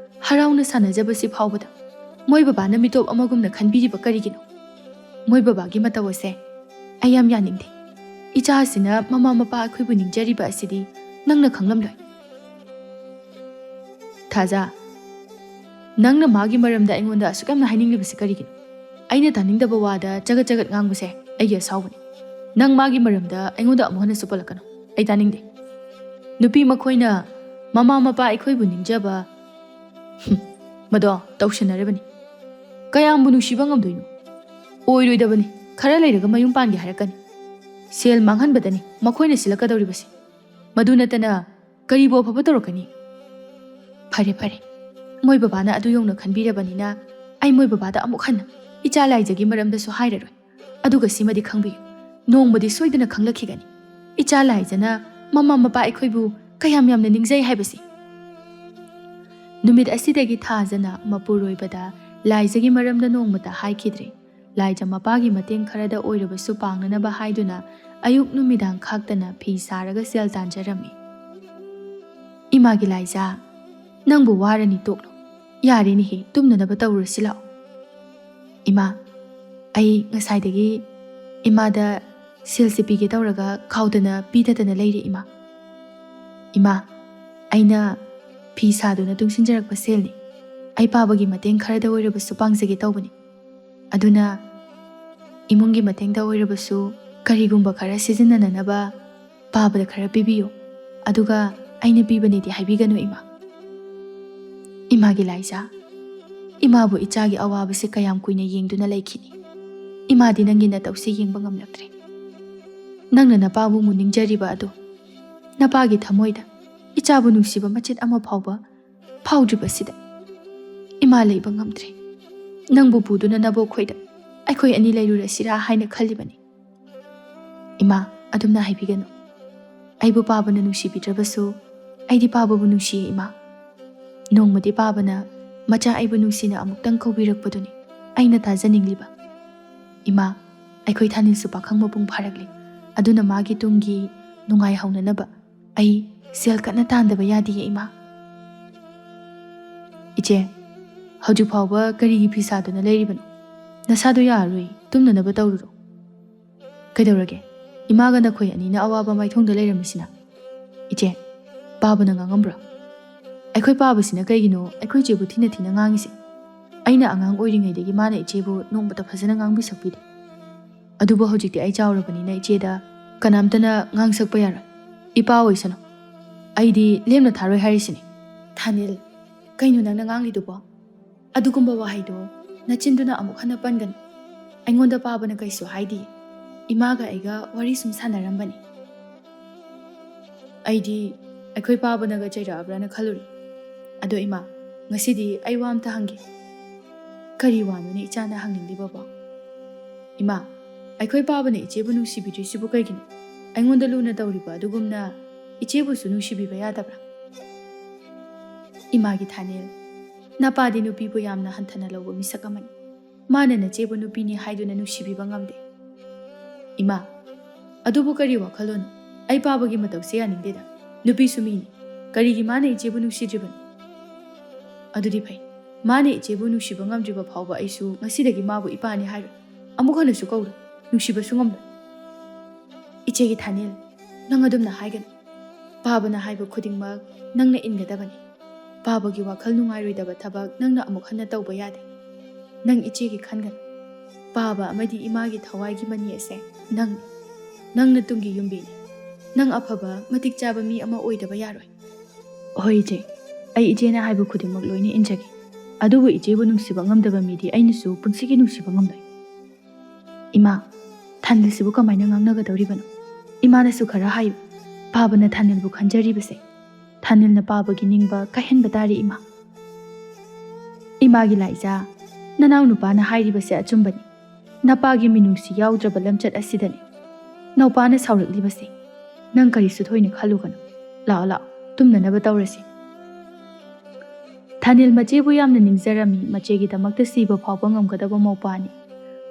ꯍꯔꯥꯎꯅ ꯁꯥꯟꯅꯖꯕꯁꯤ ꯐꯥꯎꯕꯗ ꯃꯣꯏ ꯕꯕꯥꯅ ꯃꯤꯇꯣꯞ ꯑꯃꯒꯨꯝꯅ ꯈꯟꯕꯤꯔꯤꯕ ꯀꯔꯤꯒꯤꯅꯣ? ꯃꯣꯏ ꯕꯕꯥꯒꯤ ꯃꯇꯧ ꯑꯁꯦ ꯑꯩ ꯌꯥꯝ ꯌꯥꯅꯤꯡꯗꯦ꯫ ꯏꯆꯥ ꯑꯁꯤꯅ ꯃꯃꯥ ꯃꯄꯥ ꯑꯩꯈꯣꯏꯕꯨ ꯅꯤꯡꯖꯔꯤꯕ ꯑꯁꯤꯗꯤ ꯅꯪꯅ ꯈꯪꯂꯝꯂꯣꯏ꯫" "ꯊꯥꯖ, ꯅꯪꯅ ꯃꯥꯒꯤ ꯃꯔꯝꯗ ꯑꯩꯉꯣꯟꯗ ꯑꯁꯨꯛ ꯌꯥꯝꯅ ꯍꯥꯏꯅꯤꯡꯂꯤꯕꯁꯤ ꯀꯔꯤꯒꯤꯅꯣ? ꯑꯩꯅ ꯇꯥꯅꯤꯡꯗꯕ ꯋꯥꯗ ꯆꯒꯠ ꯆꯒꯠ ꯉꯥꯡꯕꯁꯦ ꯑꯩꯒꯤ ꯑꯁꯥꯎꯕꯅꯤ꯫ ꯅꯪ ꯃꯥꯒꯤ ꯃꯔꯝꯗ ꯑꯩꯉꯣꯟꯗ ꯑꯃꯨꯛ ꯍꯟꯅꯁꯨ ꯄꯜꯂꯛꯀꯅꯨ꯫ ꯑꯩ ꯇꯥꯅꯤꯡꯗꯦ꯫ ꯅꯨꯄꯤ ꯃꯈꯣꯏꯅ ꯃꯃꯥ ꯃꯄꯥ ꯑꯩꯈꯣꯏꯕꯨ ꯅꯤꯡꯖꯕ, ꯍꯨꯝ, ꯃꯗꯣ ꯇꯧꯁꯤꯟꯅꯔꯤꯕꯅꯤ꯫ ꯀꯌꯥꯝꯕꯨ ꯅꯨꯡꯁꯤꯕ ꯉꯝꯗꯣꯏꯅꯣ? ꯑꯣꯏꯔꯣꯏꯗꯕꯅꯤ꯫ ꯈꯔ ꯂꯩꯔꯒ ꯃꯌꯨꯝ ꯄꯥꯟꯒꯦ ꯍꯥꯏꯔꯛꯀꯅꯤ꯫ ꯁꯦꯜ ꯃꯥꯡꯍꯟꯕꯗꯅꯤ ꯃꯈꯣꯏꯅ ꯁꯤꯜꯂꯛꯀꯗꯧꯔꯤꯕꯁꯤ꯫" ꯃꯗꯨ ꯅꯠꯇꯅ ꯀꯔꯤꯕꯨ ꯑꯐꯕ ꯇꯧꯔꯛꯀꯅꯤ? ꯐꯔꯦ, ꯐꯔꯦ, ꯃꯣꯏ ꯕꯕꯥꯅ ꯑꯗꯨ ꯌꯧꯅ ꯈꯟꯕꯤꯔꯕꯅꯤꯅ, ꯑꯩ ꯃꯣꯏ ꯕꯕꯥꯗ ꯑꯃꯨꯛ ꯍꯟꯅ ꯏꯆꯥ ꯂꯥꯏꯖꯒꯤ ꯃꯔꯝꯗꯁꯨ ꯍꯥꯏꯔꯔꯣꯏ꯫ ꯑꯗꯨꯒ ꯁꯤꯃꯗꯤ ꯈꯪꯕꯤꯌꯨ, ꯅꯣꯡꯃꯗꯤ ꯁꯣꯏꯗꯅ ꯈꯪꯂꯛꯈꯤꯒꯅꯤ, ꯏꯆꯥ ꯂꯥꯏꯖꯅ ꯃꯃꯥ ꯃꯄꯥ ꯑꯩꯈꯣꯏꯕꯨ ꯀꯌꯥꯝ ꯌꯥꯝꯅ ꯅꯤꯡꯖꯩ ꯍꯥꯏꯕꯁꯤ꯫ ꯅꯨꯃꯤꯠ ꯑꯁꯤꯗꯒꯤ ꯊꯥꯖꯅ ꯃꯄꯨꯔꯣꯏꯕꯗ ꯂꯥꯏꯖꯒꯤ ꯃꯔꯝꯗ ꯅꯣꯡꯃꯇ ꯍꯥꯏꯈꯤꯗ꯭ꯔꯦ꯫ ꯂꯥꯏꯖ ꯃꯄꯥꯒꯤ ꯃꯇꯦꯡ ꯈꯔꯗ ꯑꯣꯏꯔꯕꯁꯨ ꯄꯥꯡꯅꯅꯕ ꯍꯥꯏꯗꯨꯅ ꯑꯌꯨꯛ ꯅꯨꯃꯤꯗꯥꯡ ꯈꯥꯛꯇꯅ ꯐꯤ ꯁꯥꯔꯒ ꯁꯦꯜ ꯇꯥꯟꯖꯔꯝꯃꯤ꯫ "ꯏꯃꯥꯒꯤ ꯂꯥꯏꯖ, ꯅꯪꯕꯨ ꯋꯥꯔꯅꯤ, ꯇꯣꯛꯂꯣ꯫ ꯌꯥꯔꯦꯅꯦꯍꯦ, ꯇꯨꯝꯅꯅꯕ ꯇꯧꯔꯨꯔꯁꯤ ꯂꯥꯛꯑꯣ꯫" "ꯏꯃꯥ, ꯑꯩ ꯉꯁꯥꯏꯗꯒꯤ ꯏꯃꯥꯗ ꯁꯦꯜꯁꯦ ꯄꯤꯒꯦ ꯇꯧꯔꯒ ꯀꯥꯎꯗꯅ ꯄꯤꯗꯗꯅ ꯂꯩꯔꯦ, ꯏꯃꯥ꯫ ꯏꯃꯥ, ꯑꯩꯅ ꯐꯤ ꯁꯥꯗꯨꯅ ꯇꯨꯡꯁꯤꯟꯖꯔꯛꯄ ꯁꯦꯜꯅꯤ꯫ ꯑꯩ ꯄꯥꯕꯒꯤ ꯃꯇꯦꯡ ꯈꯔꯗ ꯑꯣꯏꯔꯕꯁꯨ ꯄꯥꯡꯖꯒꯦ ꯇꯧꯕꯅꯤ꯫ ꯑꯗꯨꯅ ꯏꯃꯨꯡꯒꯤ ꯃꯇꯦꯡꯗ ꯑꯣꯏꯔꯕꯁꯨ ꯀꯔꯤꯒꯨꯝꯕ ꯈꯔ ꯁꯤꯖꯤꯟꯅꯅꯅꯕ ꯄꯥꯕꯗ ꯈꯔ ꯄꯤꯕꯤꯌꯨ꯫ ꯑꯗꯨꯒ ꯑꯩꯅ ꯄꯤꯕꯅꯦꯗꯤ ꯍꯥꯏꯕꯤꯒꯅꯨ, ꯏꯃꯥ꯫" "ꯏꯃꯥꯒꯤ ꯂꯥꯏꯖ, ꯏꯃꯥꯕꯨ ꯏꯆꯥꯒꯤ ꯑꯋꯥꯕꯁꯦ ꯀꯌꯥꯝ ꯀꯨꯏꯅ ꯌꯦꯡꯗꯨꯅ ꯂꯩꯈꯤꯅꯤ? ꯏꯃꯥꯗꯤ ꯅꯪꯒꯤ ꯅꯇꯧꯁꯦ ꯌꯦꯡꯕ ꯉꯝꯂꯛꯇ꯭ꯔꯦ꯫ ꯅꯪꯅ ꯅꯄꯥꯕꯨ ꯃꯨꯟꯅꯤꯡꯖꯔꯤꯕ ꯑꯗꯨ, ꯅꯄꯥꯒꯤ ꯊꯃꯣꯏꯗ ꯏꯆꯥꯕꯨ ꯅꯨꯡꯁꯤꯕ ꯃꯆꯦꯠ ꯑꯃ ꯐꯥꯎꯕ ꯐꯥꯎꯗ꯭ꯔꯤꯕꯁꯤꯗ ꯏꯃꯥ ꯂꯩꯕ ꯉꯝꯗ꯭ꯔꯦ꯫ ꯅꯪꯕꯨ ꯄꯨꯗꯨꯅ ꯅꯕꯣꯛꯈꯣꯏꯗ ꯑꯩꯈꯣꯏ ꯑꯅꯤ ꯂꯩꯔꯨꯔꯁꯤꯔꯥ ꯍꯥꯏꯅ ꯈꯜꯂꯤꯕꯅꯤ꯫" "ꯏꯃꯥ, ꯑꯗꯨꯝꯅ ꯍꯥꯏꯕꯤꯒꯅꯨ꯫ ꯑꯩꯕꯨ ꯄꯥꯕꯅ ꯅꯨꯡꯁꯤꯕꯤꯗ꯭ꯔꯕꯁꯨ ꯑꯩꯗꯤ ꯄꯥꯕꯕꯨ ꯅꯨꯡꯁꯤꯌꯦ, ꯏꯃꯥ꯫ ꯅꯣꯡꯃꯗꯤ ꯄꯥꯕꯅ ꯃꯆꯥ ꯑꯩꯕꯨ ꯅꯨꯡꯁꯤꯅ ꯑꯃꯨꯛꯇꯪ ꯀꯧꯕꯤꯔꯛꯄꯗꯨꯅꯤ ꯑꯩꯅ ꯇꯥꯖꯅꯤꯡꯂꯤꯕ꯫ ꯏꯃꯥ, ꯑꯩꯈꯣꯏ ꯊꯥꯅꯤꯜꯁꯨ ꯄꯥꯈꯪ ꯃꯄꯨꯡ ꯐꯥꯔꯛꯂꯦ꯫ ꯑꯗꯨꯅ ꯃꯥꯒꯤ ꯇꯨꯡꯒꯤ ꯅꯨꯡꯉꯥꯏꯍꯧꯅꯅꯕ ꯑꯩ ꯁꯦꯜ ꯀꯟꯅ ꯇꯥꯟꯗꯕ ꯌꯥꯗꯤꯌꯦ, ꯏꯃꯥ꯫" "ꯏꯆꯦ, ꯍꯧꯖꯤꯛ ꯐꯥꯎꯕ ꯀꯔꯤꯒꯤ ꯐꯤ ꯁꯥꯗꯨꯅ ꯂꯩꯔꯤꯕꯅꯣ? ꯅꯁꯥꯗꯣ ꯌꯥꯔꯔꯣꯏ, ꯇꯨꯝꯅꯅꯕ ꯇꯧꯔꯨꯔꯣ꯫" "ꯀꯩꯗꯧꯔꯒꯦ? ꯏꯃꯥꯒ ꯅꯈꯣꯏ ꯑꯅꯤꯅ ꯑꯋꯥꯕ ꯃꯥꯏꯊꯣꯡꯗ ꯂꯩꯔꯝꯃꯤꯁꯤꯅ?" "ꯏꯆꯦ, ꯄꯥꯕꯅ ꯉꯥꯡꯉꯝꯕ꯭ꯔꯣ? ꯑꯩꯈꯣꯏ ꯄꯥꯕꯁꯤꯅ ꯀꯩꯒꯤꯅꯣ ꯑꯩꯈꯣꯏ ꯏꯆꯦꯕꯨ ꯊꯤꯅ ꯊꯤꯅ ꯉꯥꯡꯉꯤꯁꯦ? ꯑꯩꯅ ꯑꯉꯥꯡ ꯑꯣꯏꯔꯤꯉꯩꯗꯒꯤ ꯃꯥꯅ ꯏꯆꯦꯕꯨ ꯅꯣꯡꯃꯇ ꯐꯖꯅ ꯉꯥꯡꯕꯤꯁꯛꯄꯤꯗꯦ꯫ ꯑꯗꯨꯕꯨ ꯍꯧꯖꯤꯛꯇꯤ ꯑꯩ ꯆꯥꯎꯔꯕꯅꯤꯅ ꯏꯆꯦꯗ ꯀꯅꯥꯝꯇꯅ ꯉꯥꯡꯁꯛꯄ ꯌꯥꯔꯣꯏ꯫ ꯏꯄꯥ ꯑꯣꯏꯁꯅꯨ꯫ ꯑꯩꯗꯤ ꯂꯦꯝꯅ ꯊꯥꯔꯣꯏ ꯍꯥꯏꯔꯤꯁꯤꯅꯤ꯫" "ꯊꯥꯅꯤꯜ, ꯀꯩꯅꯣ ꯅꯪꯅ ꯉꯥꯡꯂꯤꯗꯨꯕꯣ? ꯑꯗꯨꯒꯨꯝꯕ ꯋꯥꯍꯩꯗꯣ ꯅꯆꯤꯟꯗꯨꯅ ꯑꯃꯨꯛ ꯍꯟꯅ ꯄꯟꯒꯅꯨ꯫ ꯑꯩꯉꯣꯟꯗ ꯄꯥꯕꯅ ꯀꯩꯁꯨ ꯍꯥꯏꯗꯤꯌꯦ꯫ ꯏꯃꯥꯒ ꯑꯩꯒ ꯋꯥꯔꯤ ꯁꯨꯝ ꯁꯥꯟꯅꯔꯝꯕꯅꯤ꯫" ꯑꯩꯗꯤ ꯑꯩꯈꯣꯏ ꯄꯥꯕꯅꯒ ꯆꯩꯔꯛꯑꯕ꯭ꯔꯥꯅ ꯈꯜꯂꯨꯔꯦ꯫ ꯑꯗꯣ ꯏꯃꯥ, ꯉꯁꯤꯗꯤ ꯑꯩ ꯋꯥ ꯑꯝꯇ ꯍꯪꯒꯦ꯫ ꯀꯔꯤ ꯋꯥꯅꯣꯅꯦ ꯏꯆꯥꯅ ꯍꯪꯅꯤꯡꯂꯤꯕꯕꯣ? ꯏꯃꯥ, ꯑꯩꯈꯣꯏ ꯄꯥꯕꯅ ꯏꯆꯦꯕꯨ ꯅꯨꯡꯁꯤꯕꯤꯗ꯭ꯔꯤꯁꯤꯕꯨ ꯀꯩꯒꯤꯅꯣ? ꯑꯩꯉꯣꯟꯗ ꯂꯨꯅ ꯇꯧꯔꯤꯕ ꯑꯗꯨꯒꯨꯝꯅ ꯏꯆꯦꯕꯨꯁꯨ ꯅꯨꯡꯁꯤꯕꯤꯕ ꯌꯥꯗꯕ꯭ꯔꯥ? ꯏꯃꯥꯒꯤ ꯊꯥꯅꯦꯜ, ꯅꯄꯥꯗꯤ ꯅꯨꯄꯤꯕꯨ ꯌꯥꯝꯅ ꯍꯟꯊꯅ ꯂꯧꯕ ꯃꯤꯁꯛ ꯑꯃꯅꯤ꯫ ꯃꯥꯅ ꯅꯆꯦꯕꯨ ꯅꯨꯄꯤꯅꯤ ꯍꯥꯏꯗꯨꯅ ꯅꯨꯡꯁꯤꯕꯤꯕ ꯉꯝꯗꯦ꯫ ꯏꯃꯥ, ꯑꯗꯨꯕꯨ ꯀꯔꯤ ꯋꯥꯈꯜꯂꯣꯟꯅꯣ? ꯑꯩ ꯄꯥꯕꯒꯤ ꯃꯇꯧꯁꯦ ꯌꯥꯅꯤꯡꯗꯦꯗ꯫ ꯅꯨꯄꯤꯁꯨ ꯃꯤꯅꯤ꯫ ꯀꯔꯤꯒꯤ ꯃꯥꯅ ꯏꯆꯦꯕꯨ ꯅꯨꯡꯁꯤꯗ꯭ꯔꯤꯕꯅꯣ? ꯑꯗꯨꯗꯤ ꯐꯩ꯫ ꯃꯥꯅ ꯏꯆꯦꯕꯨ ꯅꯨꯡꯁꯤꯕ ꯉꯝꯗ꯭ꯔꯤꯕ ꯐꯥꯎꯕ ꯑꯩꯁꯨ ꯉꯁꯤꯗꯒꯤ ꯃꯥꯕꯨ ꯏꯄꯥꯅꯤ ꯍꯥꯏꯔꯣꯏ꯫ ꯑꯃꯨꯛ ꯍꯟꯅꯁꯨ ꯀꯧꯔꯣꯏ꯫ ꯅꯨꯡꯁꯤꯕꯁꯨ ꯉꯝꯂꯣꯏ꯫ ꯏꯆꯦꯒꯤ ꯊꯥꯅꯦꯜ, ꯅꯪ ꯑꯗꯨꯝꯅ ꯍꯥꯏꯒꯅꯨ꯫ ꯄꯥꯕꯅ ꯍꯥꯏꯕ ꯈꯨꯗꯤꯡꯃꯛ ꯅꯪꯅ ꯏꯟꯒꯗꯕꯅꯤ꯫ ꯄꯥꯕꯒꯤ ꯋꯥꯈꯜ ꯅꯨꯡꯉꯥꯏꯔꯣꯏꯗꯕ ꯊꯕꯛ ꯅꯪꯅ ꯑꯃꯨꯛ ꯍꯟꯅ ꯇꯧꯕ ꯌꯥꯗꯦ꯫ ꯅꯪ ꯏꯆꯦꯒꯤ ꯈꯟꯒꯅꯨ꯫ ꯄꯥꯕ ꯑꯃꯗꯤ ꯏꯃꯥꯒꯤ ꯊꯋꯥꯏꯒꯤ ꯃꯅꯤ ꯑꯁꯦ ꯅꯪꯅꯤ꯫ ꯅꯪꯅ ꯇꯨꯡꯒꯤ ꯌꯨꯝꯕꯤꯅꯤ꯫ ꯅꯪ ꯑꯐꯕ, ꯃꯇꯤꯛ ꯆꯥꯕ ꯃꯤ ꯑꯃ ꯑꯣꯏꯗꯕ ꯌꯥꯔꯣꯏ꯫ ꯍꯣꯏ ꯏꯆꯦ, ꯑꯩ ꯏꯆꯦꯅ ꯍꯥꯏꯕ ꯈꯨꯗꯤꯡꯃꯛ ꯂꯣꯏꯅ ꯏꯟꯖꯒꯦ꯫ ꯑꯗꯨꯕꯨ ꯏꯆꯦꯕꯨ ꯅꯨꯡꯁꯤꯕ ꯉꯝꯗꯕ ꯃꯤꯗꯤ ꯑꯩꯅꯁꯨ ꯄꯨꯟꯁꯤꯒꯤ ꯅꯨꯡꯁꯤꯕ ꯉꯝꯂꯣꯏ꯫ ꯏꯃꯥ, ꯊꯥꯅꯤꯜꯁꯤꯕꯨ ꯀꯃꯥꯏꯅ ꯉꯥꯡꯅꯒꯗꯧꯔꯤꯕꯅꯣ? ꯏꯃꯥꯅꯁꯨ ꯈꯔ ꯍꯥꯏꯌꯨ꯫ ꯄꯥꯕꯅ ꯊꯥꯅꯤꯜꯕꯨ ꯈꯟꯖꯔꯤꯕꯁꯦ꯫ ꯊꯥꯅꯤꯜꯅ ꯄꯥꯕꯒꯤ ꯅꯤꯡꯕ ꯀꯥꯏꯍꯟꯕ ꯇꯥꯔꯦ ꯏꯃꯥ꯫ ꯏꯃꯥꯒꯤ ꯂꯥꯏꯖꯥ, ꯅꯅꯥꯎ ꯅꯨꯄꯥꯅ ꯍꯥꯏꯔꯤꯕꯁꯦ ꯑꯆꯨꯝꯕꯅꯤ꯫ ꯅꯄꯥꯒꯤ ꯃꯤꯅꯨꯡꯁꯤ ꯌꯥꯎꯗ꯭ꯔꯕ ꯂꯝꯆꯠ ꯑꯁꯤꯗꯅꯤ ꯅꯧꯄꯥꯅ ꯁꯥꯎꯔꯛꯂꯤꯕꯁꯦ꯫ ꯅꯪ ꯀꯔꯤꯁꯨ ꯊꯣꯏꯅ ꯈꯜꯂꯨꯒꯅꯨ꯫ ꯂꯥꯛꯑꯣ, ꯂꯥꯛꯑꯣ, ꯇꯨꯝꯅꯅꯕ ꯇꯧꯔꯁꯤ꯫ ꯊꯥꯅꯤꯜ ꯃꯆꯦꯕꯨ ꯌꯥꯝꯅ ꯅꯤꯡꯖꯔꯝꯃꯤ, ꯃꯆꯦꯒꯤꯗꯃꯛꯇ ꯁꯤꯕ ꯐꯥꯎꯕ ꯉꯝꯒꯗꯕ ꯃꯧꯄꯥꯅꯤ꯫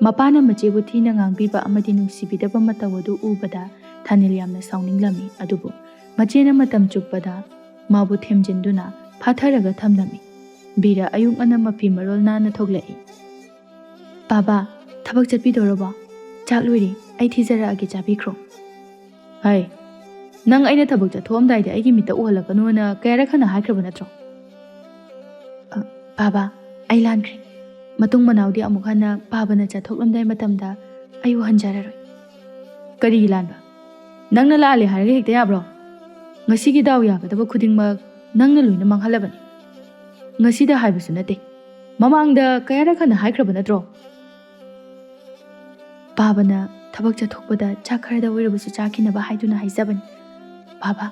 ꯃꯄꯥꯅ ꯃꯆꯦꯕꯨ ꯊꯤꯅ ꯉꯥꯡꯕꯤꯕ ꯑꯃꯗꯤ ꯅꯨꯡꯁꯤꯕꯤꯗꯕ ꯃꯇꯧ ꯑꯗꯨ ꯎꯕꯗ ꯊꯥꯅꯤꯜ ꯌꯥꯝꯅ ꯁꯥꯎꯅꯤꯡꯂꯝꯃꯤ꯫ ꯑꯗꯨꯕꯨ ꯃꯆꯦꯅ ꯃꯇꯝ ꯆꯨꯞꯄꯗ ꯃꯥꯕꯨ ꯊꯦꯝꯖꯤꯟꯗꯨꯅ ꯐꯥꯊꯔꯒ ꯊꯝꯂꯝꯃꯤ꯫ ꯕꯤꯔ ꯑꯌꯨꯛ ꯉꯟꯅ ꯃꯐꯤ ꯃꯔꯣꯜ ꯅꯥꯟꯅ ꯊꯣꯛꯂꯛꯏ꯫ "ꯄꯥꯕ, ꯊꯕꯛ ꯆꯠꯄꯤꯗꯧꯔꯕꯣ? ꯆꯥꯛ ꯂꯣꯏꯔꯦ, ꯑꯩ ꯊꯤꯖꯔꯛꯑꯒꯦ, ꯆꯥꯕꯤꯈ꯭ꯔꯣ꯫" "ꯍꯩ, ꯅꯪ ꯑꯩꯅ ꯊꯕꯛ ꯆꯠꯊꯣꯛꯑꯝꯗꯥꯏꯗ ꯑꯩꯒꯤ ꯃꯤꯠꯇ ꯎꯍꯜꯂꯛꯀꯅꯣꯅ ꯀꯌꯥꯔꯛ ꯍꯟꯅ ꯍꯥꯏꯈ꯭ꯔꯕ ꯅꯠꯇ꯭ꯔꯣ?" "ꯑ, ꯄꯥꯕ, ꯑꯩ ꯂꯥꯟꯈ꯭ꯔꯦ꯫ ꯃꯇꯨꯡ ꯃꯅꯥꯎꯗꯤ ꯑꯃꯨꯛ ꯍꯟꯅ ꯄꯥꯕꯅ ꯆꯠꯊꯣꯛꯂꯝꯗꯥꯏ ꯃꯇꯝꯗ ꯑꯩ ꯎꯍꯟꯖꯔꯔꯣꯏ꯫" "ꯀꯔꯤꯒꯤ ꯂꯥꯟꯕ? ꯅꯪꯅ ꯂꯥꯜꯂꯦ ꯍꯥꯏꯔꯒ ꯍꯦꯛꯇ ꯌꯥꯕ꯭ꯔꯣ? ꯉꯁꯤꯒꯤ ꯗꯥꯎ ꯌꯥꯒꯗꯕ ꯈꯨꯗꯤꯡꯃꯛ ꯅꯪꯅ ꯂꯣꯏꯅ ꯃꯥꯡꯍꯜꯂꯕꯅꯤ꯫ ꯉꯁꯤꯗ ꯍꯥꯏꯕꯁꯨ ꯅꯠꯇꯦ, ꯃꯃꯥꯡꯗ ꯀꯌꯥꯔꯛ ꯍꯟꯅ ꯍꯥꯏꯈ꯭ꯔꯕ ꯅꯠꯇ꯭ꯔꯣ?" "ꯄꯥꯕꯅ ꯊꯕꯛ ꯆꯠꯊꯣꯛꯄꯗ ꯆꯥꯛ ꯈꯔꯗ ꯑꯣꯏꯔꯕꯁꯨ ꯆꯥꯈꯤꯅꯕ ꯍꯥꯏꯗꯨꯅ ꯍꯥꯏꯖꯕꯅꯤ꯫ ꯄꯥꯕ,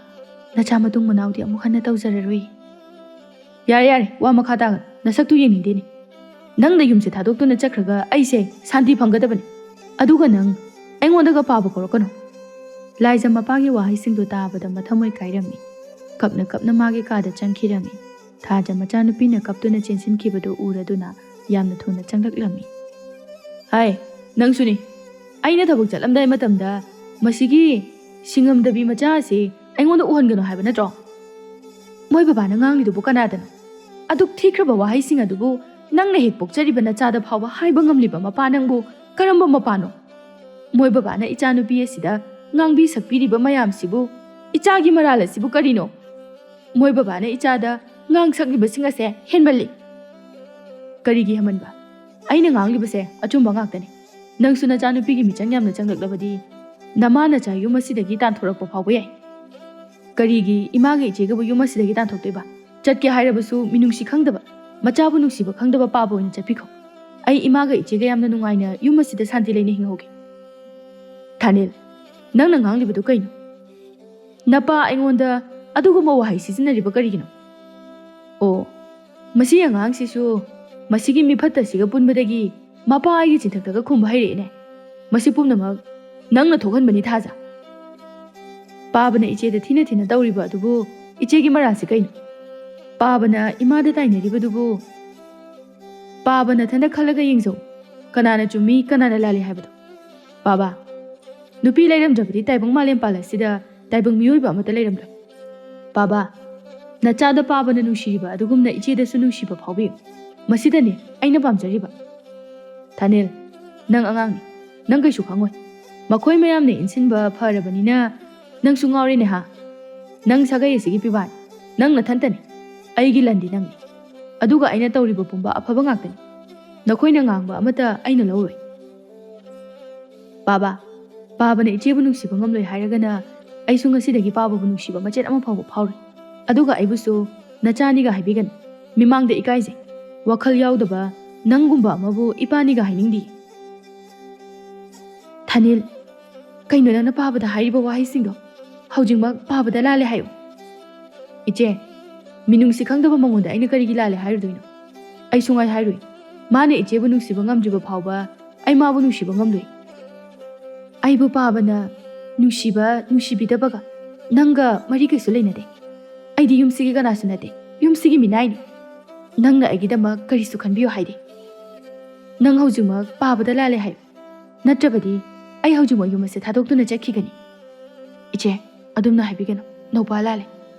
ꯅꯆꯥ ꯃꯇꯨꯡ ꯃꯅꯥꯎꯗꯤ ꯑꯃꯨꯛ ꯍꯟꯅ ꯇꯧꯖꯔꯔꯣꯏ꯫ ꯌꯥꯔꯦ, ꯌꯥꯔꯦ, ꯋꯥ ꯃꯈꯥ ꯇꯥꯒꯅꯨ꯫ ꯅꯁꯛꯇꯨ ꯌꯦꯡꯅꯤꯡꯗꯦꯅꯦ꯫ ꯅꯪꯅ ꯌꯨꯝꯁꯦ ꯊꯥꯗꯣꯛꯇꯨꯅ ꯆꯠꯈ꯭ꯔꯒ ꯑꯩꯁꯦ ꯁꯥꯟꯇꯤ ꯐꯪꯒꯗꯕꯅꯤ꯫ ꯑꯗꯨꯒ ꯅꯪ ꯑꯩꯉꯣꯟꯗꯒ ꯄꯥꯕ ꯀꯧꯔꯛꯀꯅꯨ꯫ ꯂꯥꯏꯖ ꯃꯄꯥꯒꯤ ꯋꯥꯍꯩꯁꯤꯡꯗꯨ ꯇꯥꯕꯗ ꯃꯊꯃꯣꯏ ꯀꯥꯏꯔꯝꯃꯤ꯫ ꯀꯞꯅ ꯀꯞꯅ ꯃꯥꯒꯤ ꯀꯥꯗ ꯆꯪꯈꯤꯔꯝꯃꯤ꯫ ꯊꯥꯖ ꯃꯆꯥꯅꯨꯄꯤꯅ ꯀꯞꯇꯨꯅ ꯆꯦꯟꯁꯤꯟꯈꯤꯕꯗꯨ ꯎꯔꯗꯨꯅ ꯌꯥꯝꯅ ꯊꯨꯅ ꯆꯪꯂꯛꯂꯝꯃꯤ꯫ ꯍꯥꯏ, ꯅꯪꯁꯨꯅꯤ꯫ ꯑꯩꯅ ꯊꯕꯛ ꯆꯠꯂꯝꯗꯥꯏ ꯃꯇꯝꯗ ꯃꯁꯤꯒꯤ ꯁꯤꯡꯉꯝꯗꯕꯤ ꯃꯆꯥ ꯑꯁꯤ ꯑꯩꯉꯣꯟꯗ ꯎꯍꯟꯒꯅꯨ ꯍꯥꯏꯕ ꯅꯠꯇ꯭ꯔꯣ? ꯃꯣꯏ ꯕꯕꯥꯅ ꯉꯥꯡꯂꯤꯗꯨꯕꯨ ꯀꯅꯥꯗꯅꯣ? ꯑꯗꯨꯛ ꯊꯤꯈ꯭ꯔꯕ ꯋꯥꯍꯩꯁꯤꯡ ꯑꯗꯨꯕꯨ ꯅꯪꯅ ꯍꯦꯛ ꯄꯣꯛꯆꯔꯤꯕ ꯅꯆꯥꯗ ꯐꯥꯎꯕ ꯍꯥꯏꯕ ꯉꯝꯂꯤꯕ ꯃꯄꯥ ꯅꯪꯕꯨ ꯀꯔꯝꯕ ꯃꯄꯥꯅꯣ? ꯃꯣꯏ ꯕꯕꯥꯅ ꯏꯆꯥꯅꯨꯄꯤ ꯑꯁꯤꯗ ꯉꯥꯡꯕꯤ ꯁꯛꯄꯤꯔꯤꯕ ꯃꯌꯥꯝꯁꯤꯕꯨ, ꯏꯆꯥꯒꯤ ꯃꯔꯥꯜ ꯑꯁꯤꯕꯨ ꯀꯔꯤꯅꯣ? ꯃꯣꯏ ꯕꯕꯥꯅ ꯏꯆꯥꯗ ꯉꯥꯡ ꯁꯛꯂꯤꯕꯁꯤꯡ ꯑꯁꯦ ꯍꯦꯟꯃꯜꯂꯤ꯫ ꯀꯔꯤꯒꯤ ꯍꯦꯟꯃꯟꯕ? ꯑꯩꯅ ꯉꯥꯡꯂꯤꯕꯁꯦ ꯑꯆꯨꯝꯕ ꯉꯥꯛꯇꯅꯤ꯫ ꯅꯪꯁꯨ ꯅꯆꯥꯅꯨꯄꯤꯒꯤ ꯃꯤꯆꯪ ꯌꯥꯝꯅ ꯆꯪꯂꯛꯂꯕꯗꯤ ꯅꯃꯥ ꯅꯆꯥ ꯌꯨꯝ ꯑꯁꯤꯗꯒꯤ ꯇꯥꯟꯊꯣꯔꯛꯄ ꯐꯥꯎꯕ ꯌꯥꯏ꯫ ꯀꯔꯤꯒꯤ ꯏꯃꯥꯒ ꯏꯆꯦꯒꯕꯨ ꯌꯨꯝ ꯑꯁꯤꯗꯒꯤ ꯇꯥꯟꯊꯣꯛꯇꯣꯏꯕ? ꯆꯠꯀꯦ ꯍꯥꯏꯔꯕꯁꯨ ꯃꯤꯅꯨꯡꯁꯤ ꯈꯪꯗꯕ, ꯃꯆꯥꯕꯨ ꯅꯨꯡꯁꯤꯕ ꯈꯪꯗꯕ ꯄꯥꯕ ꯑꯣꯏꯅ ꯆꯠꯄꯤꯈꯣ꯫ ꯑꯩ ꯏꯃꯥꯒ ꯏꯆꯦꯒ ꯌꯥꯝꯅ ꯅꯨꯡꯉꯥꯏꯅ ꯌꯨꯝ ꯑꯁꯤꯗ ꯁꯥꯟꯇꯤ ꯂꯩꯅ ꯍꯤꯡꯍꯧꯒꯦ꯫ ꯊꯥꯅꯤꯜ, ꯅꯪꯅ ꯉꯥꯡꯂꯤꯕꯗꯨ ꯀꯩꯅꯣ? ꯅꯄꯥ ꯑꯩꯉꯣꯟꯗ ꯑꯗꯨꯒꯨꯝꯕ ꯋꯥꯍꯩ ꯁꯤꯖꯤꯟꯅꯔꯤꯕ ꯀꯔꯤꯒꯤꯅꯣ? ꯑꯣ, ꯃꯁꯤ ꯑꯉꯥꯡꯁꯤꯁꯨ ꯃꯁꯤꯒꯤ ꯃꯤꯐꯠꯇꯁꯤꯒ ꯄꯨꯟꯕꯗꯒꯤ ꯃꯄꯥ ꯑꯩꯒꯤ ꯆꯤꯟꯊꯛꯇꯒ ꯈꯨꯝꯕ ꯍꯩꯔꯛꯏꯅꯦ꯫ ꯃꯁꯤ ꯄꯨꯝꯅꯃꯛ ꯅꯪꯅ ꯊꯣꯛꯍꯟꯕꯅꯤ, ꯊꯥꯖ꯫ ꯄꯥꯕꯅ ꯏꯆꯦꯗ ꯊꯤꯅ ꯊꯤꯅ ꯇꯧꯔꯤꯕ ꯑꯗꯨꯕꯨ ꯏꯆꯦꯒꯤ ꯃꯔꯥꯜꯁꯤ ꯀꯩꯅꯣ? ꯄꯥꯕꯅ ꯏꯃꯥꯗ ꯇꯥꯏꯅꯔꯤꯕꯗꯨꯕꯨ ꯄꯥꯕ ꯅꯊꯟꯗ ꯈꯜꯂꯒ ꯌꯦꯡꯖꯧ꯫ ꯀꯅꯥꯅ ꯆꯨꯝꯃꯤ, ꯀꯅꯥꯅ ꯂꯥꯜꯂꯤ ꯍꯥꯏꯕꯗꯣ꯫ ꯄꯥꯕ, ꯅꯨꯄꯤ ꯂꯩꯔꯝꯗ꯭ꯔꯕꯗꯤ ꯇꯥꯏꯕꯪ ꯃꯥꯂꯦꯝ ꯄꯥꯜ ꯑꯁꯤꯗ ꯇꯥꯏꯕꯪ ꯃꯤꯑꯣꯏꯕ ꯑꯃꯠꯇ ꯂꯩꯔꯝꯂꯣꯏ꯫ ꯄꯥꯕ, ꯅꯆꯥꯗ ꯄꯥꯕꯅ ꯅꯨꯡꯁꯤꯔꯤꯕ ꯑꯗꯨꯒꯨꯝꯅ ꯏꯆꯦꯗꯁꯨ ꯅꯨꯡꯁꯤꯕ ꯐꯥꯎꯕꯤꯌꯨ꯫ ꯃꯁꯤꯗꯅꯤ ꯑꯩꯅ ꯄꯥꯝꯖꯔꯤꯕ꯫ ꯊꯥꯅꯤꯜ, ꯅꯪ ꯑꯉꯥꯡꯅꯤ, ꯅꯪ ꯀꯩꯁꯨ ꯈꯪꯉꯣꯏ꯫ ꯃꯈꯣꯏ ꯃꯌꯥꯝꯅ ꯏꯟꯁꯤꯟꯕ ꯐꯔꯕꯅꯤꯅ ꯅꯪꯁꯨ ꯉꯥꯎꯔꯦꯅꯦ ꯍꯥ? ꯅꯪ ꯁꯥꯒꯩ ꯑꯁꯤꯒꯤ ꯄꯤꯕꯥꯅꯤ, ꯅꯪ ꯅꯊꯟꯇꯅꯤ꯫ ꯑꯩꯒꯤ ꯂꯟꯗꯤ ꯅꯪꯅꯤ꯫ ꯑꯗꯨꯒ ꯑꯩꯅ ꯇꯧꯔꯤꯕ ꯄꯨꯝꯕ ꯑꯐꯕ ꯉꯥꯛꯇꯅꯤ꯫ ꯅꯈꯣꯏꯅ ꯉꯥꯡꯕ ꯑꯃꯠꯇ ꯑꯩꯅ ꯂꯧꯔꯣꯏ꯫ ꯄꯥꯕ, ꯄꯥꯕꯅ ꯏꯆꯦꯕꯨ ꯅꯨꯡꯁꯤꯕ ꯉꯝꯂꯣꯏ ꯍꯥꯏꯔꯒꯅ ꯑꯩꯁꯨ ꯉꯁꯤꯗꯒꯤ ꯄꯥꯕꯕꯨ ꯅꯨꯡꯁꯤꯕ ꯃꯆꯦꯠ ꯑꯃ ꯐꯥꯎꯕ ꯐꯥꯎꯔꯣꯏ꯫ ꯑꯗꯨꯒ ꯑꯩꯕꯨꯁꯨ ꯅꯆꯥꯅꯤꯒ ꯍꯥꯏꯕꯤꯒꯅꯨ꯫ ꯃꯤꯃꯥꯡꯗ ꯏꯀꯥꯏꯖꯩ꯫ ꯋꯥꯈꯜ ꯌꯥꯎꯗꯕ ꯅꯪꯒꯨꯝꯕ ꯑꯃꯕꯨ ꯏꯄꯥꯅꯤꯒ ꯍꯥꯏꯅꯤꯡꯗꯦ꯫ ꯊꯥꯅꯤꯜ, ꯀꯩꯅꯣ ꯅꯪꯅ ꯄꯥꯕꯗ ꯍꯥꯏꯔꯤꯕ ꯋꯥꯍꯩꯁꯤꯡꯗꯣ? ꯍꯧꯖꯤꯛꯃꯛ ꯄꯥꯕꯗ ꯂꯥꯜꯂꯦ ꯍꯥꯏꯌꯨ꯫ "ꯏꯆꯦ, ꯃꯤꯅꯨꯡꯁꯤ ꯈꯪꯗꯕ ꯃꯉꯣꯟꯗ ꯑꯩꯅ ꯀꯔꯤꯒꯤ ꯂꯥꯜꯂꯦ ꯍꯥꯏꯔꯨꯗꯣꯏꯅꯣ? ꯑꯩ ꯁꯨꯡꯍꯥꯏ ꯍꯥꯏꯔꯣꯏ꯫ ꯃꯥꯅ ꯏꯆꯦꯕꯨ ꯅꯨꯡꯁꯤꯕ ꯉꯝꯗ꯭ꯔꯤꯕ ꯐꯥꯎꯕ ꯑꯩ ꯃꯥꯕꯨ ꯅꯨꯡꯁꯤꯕ ꯉꯝꯂꯣꯏ꯫ ꯑꯩꯕꯨ ꯄꯥꯕꯅ ꯅꯨꯡꯁꯤꯕ ꯅꯨꯡꯁꯤꯕꯤꯗꯕꯒ ꯅꯪꯒ ꯃꯔꯤ ꯀꯩꯁꯨ ꯂꯩꯅꯗꯦ꯫ ꯑꯩꯗꯤ ꯌꯨꯝꯁꯤꯒꯤ ꯀꯅꯥꯁꯨ ꯅꯠꯇꯦ, ꯌꯨꯝꯁꯤꯒꯤ ꯃꯤꯅꯥꯏꯅꯤ꯫ ꯅꯪꯅ ꯑꯩꯒꯤꯗꯃꯛ ꯀꯔꯤꯁꯨ ꯈꯟꯕꯤꯌꯨ ꯍꯥꯏꯗꯦ꯫ ꯅꯪ ꯍꯧꯖꯤꯛꯃꯛ ꯄꯥꯕꯗ ꯂꯥꯜꯂꯦ ꯍꯥꯏꯌꯨ, ꯅꯠꯇ꯭ꯔꯕꯗꯤ ꯑꯩ ꯍꯧꯖꯤꯛꯃꯛ ꯌꯨꯝ ꯑꯁꯦ ꯊꯥꯗꯣꯛꯇꯨꯅ ꯆꯠꯈꯤꯒꯅꯤ꯫" "ꯏꯆꯦ, ꯑꯗꯨꯝꯅ ꯍꯥꯏꯕꯤꯒꯅꯨ, ꯅꯧꯄꯥ ꯂꯥꯜꯂꯦ꯫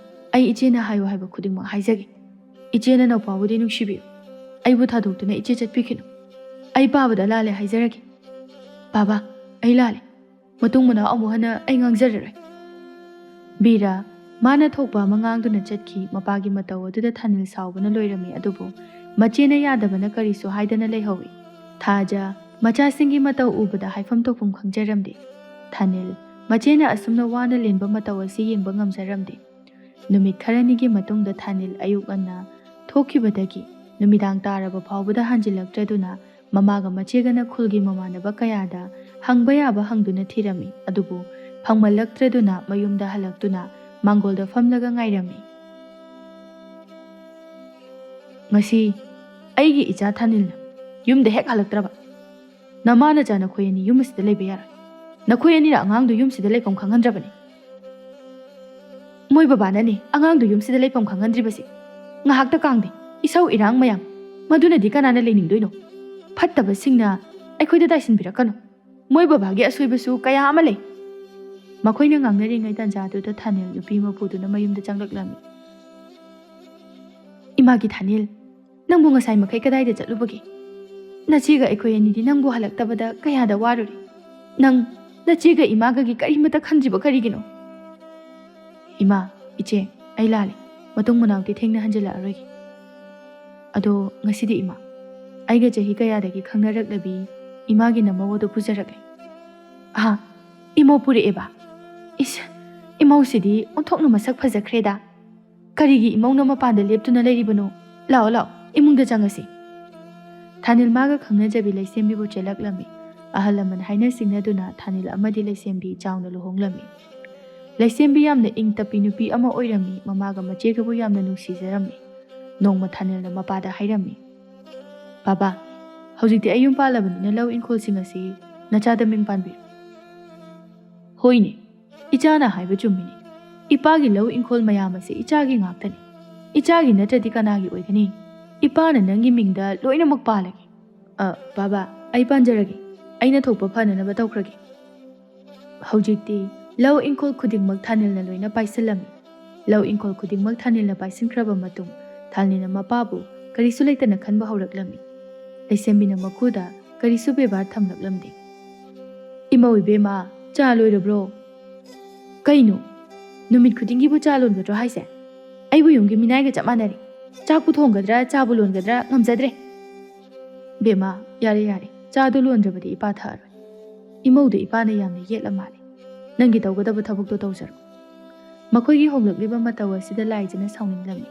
ꯑꯩ ꯏꯆꯦꯅ ꯍꯥꯏꯌꯨ ꯍꯥꯏꯕ ꯈꯨꯗꯤꯡꯃꯛ ꯍꯥꯏꯖꯒꯦ꯫ ꯏꯆꯦꯅ ꯅꯧꯄꯥꯕꯨꯗꯤ ꯅꯨꯡꯁꯤꯕꯤꯌꯨ꯫ ꯑꯩꯕꯨ ꯊꯥꯗꯣꯛꯇꯨꯅ ꯏꯆꯦ ꯆꯠꯄꯤꯈꯤꯅꯨ꯫ ꯑꯩ ꯄꯥꯕꯗ ꯂꯥꯜꯂꯦ ꯍꯥꯏꯖꯔꯒꯦ꯫ ꯕꯥꯕꯥ, ꯑꯩ ꯂꯥꯜꯂꯦ꯫ ꯃꯇꯨꯡ ꯃꯅꯥꯎ ꯑꯃꯨꯛ ꯍꯟꯅ ꯑꯩ ꯉꯥꯡꯖꯔꯔꯣꯏ꯫" ꯕꯤꯔꯥ, ꯃꯥꯅ ꯊꯣꯛꯄ ꯑꯃ ꯉꯥꯡꯗꯨꯅ ꯆꯠꯈꯤ꯫ ꯃꯄꯥꯒꯤ ꯃꯇꯧ ꯑꯗꯨꯗ ꯊꯥꯅꯤꯜ ꯁꯥꯎꯕꯅ ꯂꯣꯏꯔꯝꯃꯤ, ꯑꯗꯨꯕꯨ ꯃꯆꯦꯅ ꯌꯥꯗꯕꯅ ꯀꯔꯤꯁꯨ ꯍꯥꯏꯗꯅ ꯂꯩꯍꯧꯏ꯫ ꯊꯥꯖ, ꯃꯆꯥꯁꯤꯡꯒꯤ ꯃꯇꯧ ꯎꯕꯗ ꯍꯥꯏꯐꯝ ꯇꯧꯐꯝ ꯈꯪꯖꯔꯝꯗꯦ꯫ ꯊꯥꯅꯤꯜ, ꯃꯆꯦꯅ ꯑꯁꯨꯝꯅ ꯋꯥꯅ ꯂꯦꯟꯕ ꯃꯇꯧ ꯑꯁꯤ ꯌꯦꯡꯕ ꯉꯝꯖꯔꯝꯗꯦ꯫ ꯅꯨꯃꯤꯠ ꯈꯔꯅꯤꯒꯤ ꯃꯇꯨꯡꯗ ꯊꯥꯅꯤꯜ ꯑꯌꯨꯛ ꯉꯟꯅ ꯊꯣꯛꯈꯤꯕꯗꯒꯤ ꯅꯨꯃꯤꯗꯥꯡ ꯇꯥꯔꯕ ꯐꯥꯎꯕꯗ ꯍꯟꯖꯤꯜꯂꯛꯇ꯭ꯔꯗꯨꯅ ꯃꯃꯥꯒ ꯃꯆꯦꯒꯅ ꯈꯨꯜꯒꯤ ꯃꯃꯥꯟꯅꯕ ꯀꯌꯥꯗ ꯍꯪꯕ ꯌꯥꯕ ꯍꯪꯗꯨꯅ ꯊꯤꯔꯝꯃꯤ꯫ ꯑꯗꯨꯕꯨ ꯐꯪꯃꯜꯂꯛꯇ꯭ꯔꯗꯨꯅ ꯃꯌꯨꯝꯗ ꯍꯜꯂꯛꯇꯨꯅ ꯃꯥꯡꯒꯣꯜꯗ ꯐꯝꯂꯒ ꯉꯥꯏꯔꯝꯃꯤ꯫ "ꯉꯁꯤ ꯑꯩꯒꯤ ꯏꯆꯥ ꯊꯥꯅꯤꯜꯅ ꯌꯨꯝꯗ ꯍꯦꯛ ꯍꯜꯂꯛꯇ꯭ꯔꯕ, ꯅꯃꯥ ꯅꯆꯥ ꯅꯈꯣꯏ ꯑꯅꯤ ꯌꯨꯝ ꯑꯁꯤꯗ ꯂꯩꯕ ꯌꯥꯔꯣꯏ꯫ ꯅꯈꯣꯏ ꯑꯅꯤꯅ ꯑꯉꯥꯡꯗꯨ ꯌꯨꯝꯁꯤꯗ ꯂꯩꯐꯝ ꯈꯪꯍꯟꯗ꯭ꯔꯕꯅꯤ꯫" "ꯃꯣꯏ ꯕꯕꯥꯅꯅꯤ ꯑꯉꯥꯡꯗꯨ ꯌꯨꯝꯁꯤꯗ ꯂꯩꯐꯝ ꯈꯪꯍꯟꯗ꯭ꯔꯤꯕꯁꯤ꯫ ꯉꯥꯏꯍꯥꯛꯇ ꯀꯥꯡꯗꯦ, ꯏꯁꯧ ꯏꯔꯥꯡ ꯃꯌꯥꯝ, ꯃꯗꯨꯅꯗꯤ ꯀꯅꯥꯅ ꯂꯩꯅꯤꯡꯗꯣꯏꯅꯣ? ꯐꯠꯇꯕꯁꯤꯡꯅ ꯑꯩꯈꯣꯏꯗ ꯇꯥꯏꯁꯤꯟꯕꯤꯔꯛꯀꯅꯨ꯫ ꯃꯣꯏ ꯕꯕꯥꯒꯤ ꯑꯁꯣꯏꯕꯁꯨ ꯀꯌꯥ ꯑꯃ ꯂꯩ꯫" ꯃꯈꯣꯏꯅ ꯉꯥꯡꯅꯔꯤꯉꯩ ꯇꯥꯟꯖꯥꯗꯨꯗ ꯊꯥꯅꯤꯜ ꯅꯨꯄꯤ ꯑꯃ ꯄꯨꯗꯨꯅ ꯃꯌꯨꯝꯗ ꯆꯪꯂꯛꯂꯝꯃꯤ꯫ "ꯏꯃꯥꯒꯤ ꯊꯥꯅꯤꯜ, ꯅꯪꯕꯨ ꯉꯁꯥꯏ ꯃꯈꯩ ꯀꯗꯥꯏꯗ ꯆꯠꯂꯨꯕꯒꯦ? ꯅꯆꯦꯒ ꯑꯩꯈꯣꯏ ꯑꯅꯤꯗꯤ ꯅꯪꯕꯨ ꯍꯜꯂꯛꯇꯕꯗ ꯀꯌꯥꯗ ꯋꯥꯔꯨꯔꯦ꯫ ꯅꯪ ꯅꯆꯦꯒ ꯏꯃꯥꯒꯒꯤ ꯀꯔꯤꯃꯠꯇ ꯈꯟꯗ꯭ꯔꯤꯕ ꯀꯔꯤꯒꯤꯅꯣ?" "ꯏꯃꯥ, ꯏꯆꯦ, ꯑꯩ ꯂꯥꯜꯂꯦ꯫ ꯃꯇꯨꯡ ꯃꯅꯥꯎꯗꯤ ꯊꯦꯡꯅ ꯍꯟꯖꯤꯜꯂꯛꯑꯔꯣꯏꯒꯦ꯫ ꯑꯗꯣ ꯉꯁꯤꯗꯤ ꯏꯃꯥ, ꯑꯩꯒ ꯆꯍꯤ ꯀꯌꯥꯗꯒꯤ ꯈꯪꯅꯔꯛꯂꯕꯤ ꯏꯃꯥꯒꯤ ꯅꯃꯧ ꯑꯗꯨ ꯄꯨꯖꯔꯛꯂꯦ꯫" "ꯑꯍꯥ, ꯏꯃꯧ ꯄꯨꯔꯛꯑꯦꯕ? ꯏꯁ, ꯏꯃꯧꯁꯤꯗꯤ ꯑꯣꯟꯊꯣꯛꯅ ꯃꯁꯛ ꯐꯖꯈ꯭ꯔꯦꯗ꯫ ꯀꯔꯤꯒꯤ ꯏꯃꯧꯅ ꯃꯄꯥꯟꯗ ꯂꯦꯞꯇꯨꯅ ꯂꯩꯔꯤꯕꯅꯣ? ꯂꯥꯛꯑꯣ, ꯂꯥꯛꯑꯣ, ꯏꯃꯨꯡꯗ ꯆꯪꯉꯁꯤ꯫" ꯊꯥꯅꯤꯜ ꯃꯥꯒ ꯈꯪꯅꯖꯕꯤ ꯂꯩꯁꯦꯝꯕꯤꯕꯨ ꯆꯦꯜꯂꯛꯂꯝꯃꯤ꯫ ꯑꯍꯜ ꯂꯃꯟ ꯍꯥꯏꯅ ꯁꯤꯡꯅꯗꯨꯅ ꯊꯥꯅꯤꯜ ꯑꯃꯗꯤ ꯂꯩꯁꯦꯝꯕꯤ ꯆꯥꯎꯅ ꯂꯨꯍꯣꯡꯂꯝꯃꯤ꯫ ꯂꯩꯁꯦꯝꯕꯤ ꯌꯥꯝꯅ ꯏꯪ ꯇꯞꯄꯤ ꯅꯨꯄꯤ ꯑꯃ ꯑꯣꯏꯔꯝꯃꯤ꯫ ꯃꯃꯥꯒ ꯃꯆꯦꯒꯕꯨ ꯌꯥꯝꯅ ꯅꯨꯡꯁꯤꯖꯔꯝꯃꯤ꯫ ꯅꯣꯡꯃ ꯊꯥꯅꯤꯜꯅ ꯃꯄꯥꯗ ꯍꯥꯏꯔꯝꯃꯤ, "ꯕꯥꯕꯥ, ꯍꯧꯖꯤꯛꯇꯤ ꯑꯩ ꯌꯨꯝ ꯄꯥꯜꯂꯕꯅꯤꯅ ꯂꯧ ꯏꯪꯈꯣꯜꯁꯤꯡ ꯑꯁꯤ ꯅꯆꯥꯗ ꯃꯤꯡ ꯄꯥꯟꯕꯤꯔꯣ꯫" "ꯍꯣꯏꯅꯦ, ꯏꯆꯥꯅ ꯍꯥꯏꯕ ꯆꯨꯝꯃꯤꯅꯦ꯫ ꯏꯄꯥꯒꯤ ꯂꯧ ꯏꯪꯈꯣꯜ ꯃꯌꯥꯝ ꯑꯁꯤ ꯏꯆꯥꯒꯤ ꯉꯥꯛꯇꯅꯤ꯫ ꯏꯆꯥꯒꯤ ꯅꯠꯇ꯭ꯔꯗꯤ ꯀꯅꯥꯒꯤ ꯑꯣꯏꯒꯅꯤ? ꯏꯄꯥꯅ ꯅꯪꯒꯤ ꯃꯤꯡꯗ ꯂꯣꯏꯅꯃꯛ ꯄꯥꯜꯂꯒꯦ꯫" "ꯑ, ꯕꯥꯕꯥ, ꯑꯩ ꯄꯥꯟꯖꯔꯒꯦ꯫ ꯑꯩꯅ ꯊꯣꯛꯄ ꯐꯅꯅꯕ ꯇꯧꯈ꯭ꯔꯒꯦ꯫" ꯍꯧꯖꯤꯛꯇꯤ ꯂꯧ ꯏꯪꯈꯣꯜ ꯈꯨꯗꯤꯡꯃꯛ ꯊꯥꯅꯤꯜꯅ ꯂꯣꯏꯅ ꯄꯥꯏꯁꯤꯜꯂꯝꯃꯤ꯫ ꯂꯧ ꯏꯪꯈꯣꯜ ꯈꯨꯗꯤꯡꯃꯛ ꯊꯥꯅꯤꯜꯅ ꯄꯥꯏꯁꯤꯟꯈ꯭ꯔꯕ ꯃꯇꯨꯡ, ꯊꯥꯅꯤꯜꯅ ꯃꯄꯥꯕꯨ ꯀꯔꯤꯁꯨ ꯂꯩꯇꯅ ꯈꯟꯕ ꯍꯧꯔꯛꯂꯝꯃꯤ꯫ ꯂꯩꯁꯦꯝꯕꯤꯅ ꯃꯈꯨꯗ ꯀꯔꯤꯁꯨ ꯕꯦꯕꯥꯔ ꯊꯝꯂꯛꯂꯝꯗꯦ꯫ "ꯏꯃꯧ ꯏꯕꯦꯝꯃ, ꯆꯥ ꯂꯣꯏꯔꯕ꯭ꯔꯣ?" "ꯀꯩꯅꯣ? ꯅꯨꯃꯤꯠ ꯈꯨꯗꯤꯡꯒꯤꯕꯨ ꯆꯥ ꯂꯣꯟꯒꯗ꯭ꯔꯣ ꯍꯥꯏꯁꯦ? ꯑꯩꯕꯨ ꯌꯨꯝꯒꯤ ꯃꯤꯅꯥꯏꯒ ꯆꯞ ꯃꯥꯟꯅꯔꯦ꯫ ꯆꯥꯛꯄꯨ ꯊꯣꯡꯒꯗ꯭ꯔꯥ, ꯆꯥꯕꯨ ꯂꯣꯟꯒꯗ꯭ꯔꯥ, ꯉꯝꯖꯗ꯭ꯔꯦ꯫" "ꯕꯦꯝꯃ, ꯌꯥꯔꯦ, ꯌꯥꯔꯦ꯫ ꯆꯥꯗꯣ ꯂꯣꯟꯗ꯭ꯔꯕꯗꯤ ꯏꯄꯥ ꯊꯛꯑꯔꯣꯏ꯫ ꯏꯃꯧꯗ ꯏꯄꯥꯅ ꯌꯥꯝꯅ ꯌꯦꯠꯂ ꯃꯥꯜꯂꯦ꯫ ꯅꯪꯒꯤ ꯇꯧꯒꯗꯕ ꯊꯕꯛꯇꯣ ꯇꯧꯖꯔꯣ꯫" ꯃꯈꯣꯏꯒꯤ ꯍꯣꯡꯂꯛꯂꯤꯕ ꯃꯇꯧ ꯑꯁꯤꯗ ꯂꯥꯏꯖꯅ ꯁꯥꯎꯅꯤꯡꯂꯝꯃꯤ꯫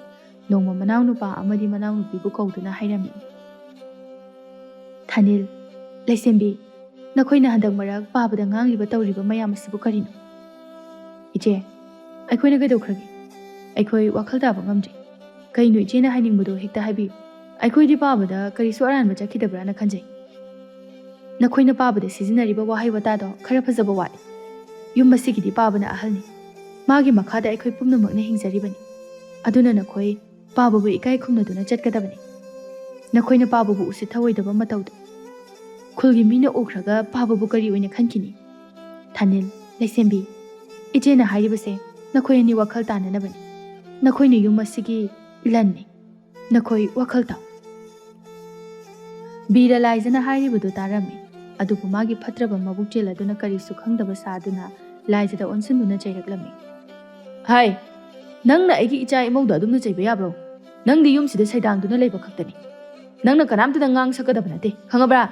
ꯅꯣꯡꯃ ꯃꯅꯥꯎꯅꯨꯄꯥ ꯑꯃꯗꯤ ꯃꯅꯥꯎꯅꯨꯄꯤꯕꯨ ꯀꯧꯗꯨꯅ ꯍꯥꯏꯔꯝꯃꯤ, "ꯊꯥꯅꯤꯜ, ꯂꯩꯁꯦꯝꯕꯤ, ꯅꯈꯣꯏꯅ ꯍꯟꯗꯛ ꯃꯔꯛ ꯄꯥꯕꯗ ꯉꯥꯡꯂꯤꯕ ꯇꯧꯔꯤꯕ ꯃꯌꯥꯝ ꯑꯁꯤꯕꯨ ꯀꯔꯤꯅꯣ?" "ꯏꯆꯦ, ꯑꯩꯈꯣꯏꯅ ꯀꯩꯗꯧꯈ꯭ꯔꯒꯦ? ꯑꯩꯈꯣꯏ ꯋꯥꯈꯜ ꯇꯥꯕ ꯉꯝꯗ꯭ꯔꯤ꯫ ꯀꯩꯅꯣ ꯏꯆꯦꯅ ꯍꯥꯏꯅꯤꯡꯕꯗꯣ ꯍꯦꯛꯇ ꯍꯥꯏꯕꯤꯌꯨ꯫ ꯑꯩꯈꯣꯏꯗꯤ ꯄꯥꯕꯗ ꯀꯔꯤꯁꯨ ꯑꯔꯥꯟꯕ ꯆꯠꯈꯤꯗꯕ꯭ꯔꯥꯅ ꯈꯟꯖꯩ꯫ ꯅꯈꯣꯏꯅ ꯄꯥꯕꯗ ꯁꯤꯖꯤꯟꯅꯔꯤꯕ ꯋꯥꯍꯩ ꯋꯥꯇꯥꯗꯣ ꯈꯔ ꯐꯖꯕ ꯋꯥꯠꯂꯤ꯫ ꯌꯨꯝ ꯑꯁꯤꯒꯤꯗꯤ ꯄꯥꯕꯅ ꯑꯍꯜꯅꯤ꯫ ꯃꯥꯒꯤ ꯃꯈꯥꯗ ꯑꯩꯈꯣꯏ ꯄꯨꯝꯅꯃꯛꯅ ꯍꯤꯡꯖꯔꯤꯕꯅꯤ꯫ ꯑꯗꯨꯅ ꯅꯈꯣꯏ ꯄꯥꯕꯕꯨ ꯏꯀꯥꯏ ꯈꯨꯝꯅꯗꯨꯅ ꯆꯠꯀꯗꯕꯅꯤ꯫ ꯅꯈꯣꯏꯅ ꯄꯥꯕꯕꯨ ꯎꯁꯤꯠ ꯊꯑꯣꯏꯗꯕ ꯃꯇꯧꯗꯣ꯫ ꯈꯨꯜꯒꯤ ꯃꯤꯅ ꯎꯈ꯭ꯔꯒ ꯄꯥꯕꯕꯨ ꯀꯔꯤ ꯑꯣꯏꯅ ꯈꯟꯈꯤꯅꯤ?" "ꯊꯥꯅꯤꯜ, ꯂꯩꯁꯦꯝꯕꯤ, ꯏꯆꯦꯅ ꯍꯥꯏꯔꯤꯕꯁꯦ ꯅꯈꯣꯏ ꯑꯅꯤ ꯋꯥꯈꯜ ꯇꯥꯅꯅꯕꯅꯤ꯫ ꯅꯈꯣꯏꯅ ꯌꯨꯝ ꯑꯁꯤꯒꯤ ꯂꯟꯅꯤ꯫ ꯅꯈꯣꯏ ꯋꯥꯈꯜ ꯇꯥꯎ꯫" ꯕꯤꯔ ꯂꯥꯏꯖꯅ ꯍꯥꯏꯔꯤꯕꯗꯨ ꯇꯥꯔꯝꯃꯤ, ꯑꯗꯨꯕꯨ ꯃꯥꯒꯤ ꯐꯠꯇ꯭ꯔꯕ ꯃꯕꯨꯛ ꯆꯦꯜ ꯑꯗꯨꯅ ꯀꯔꯤꯁꯨ ꯈꯪꯗꯕ ꯁꯥꯗꯨꯅ ꯂꯥꯏꯖꯗ ꯑꯣꯟꯁꯤꯟꯗꯨꯅ ꯆꯩꯔꯛꯂꯝꯃꯤ꯫ "ꯍꯥꯏ, ꯅꯪꯅ ꯑꯩꯒꯤ ꯏꯆꯥ ꯏꯃꯧꯗ ꯑꯗꯨꯝꯅ ꯆꯩꯕ ꯌꯥꯕ꯭ꯔꯣ? ꯅꯪꯗꯤ ꯌꯨꯝꯁꯤꯗ ꯁꯩꯗꯥꯡꯗꯨꯅ ꯂꯩꯕ ꯈꯛꯇꯅꯤ꯫ ꯅꯪꯅ ꯀꯅꯥꯝꯇꯗ ꯉꯥꯡ ꯁꯛꯀꯗꯕ ꯅꯠꯇꯦ, ꯈꯪꯉꯕ꯭ꯔꯥ?"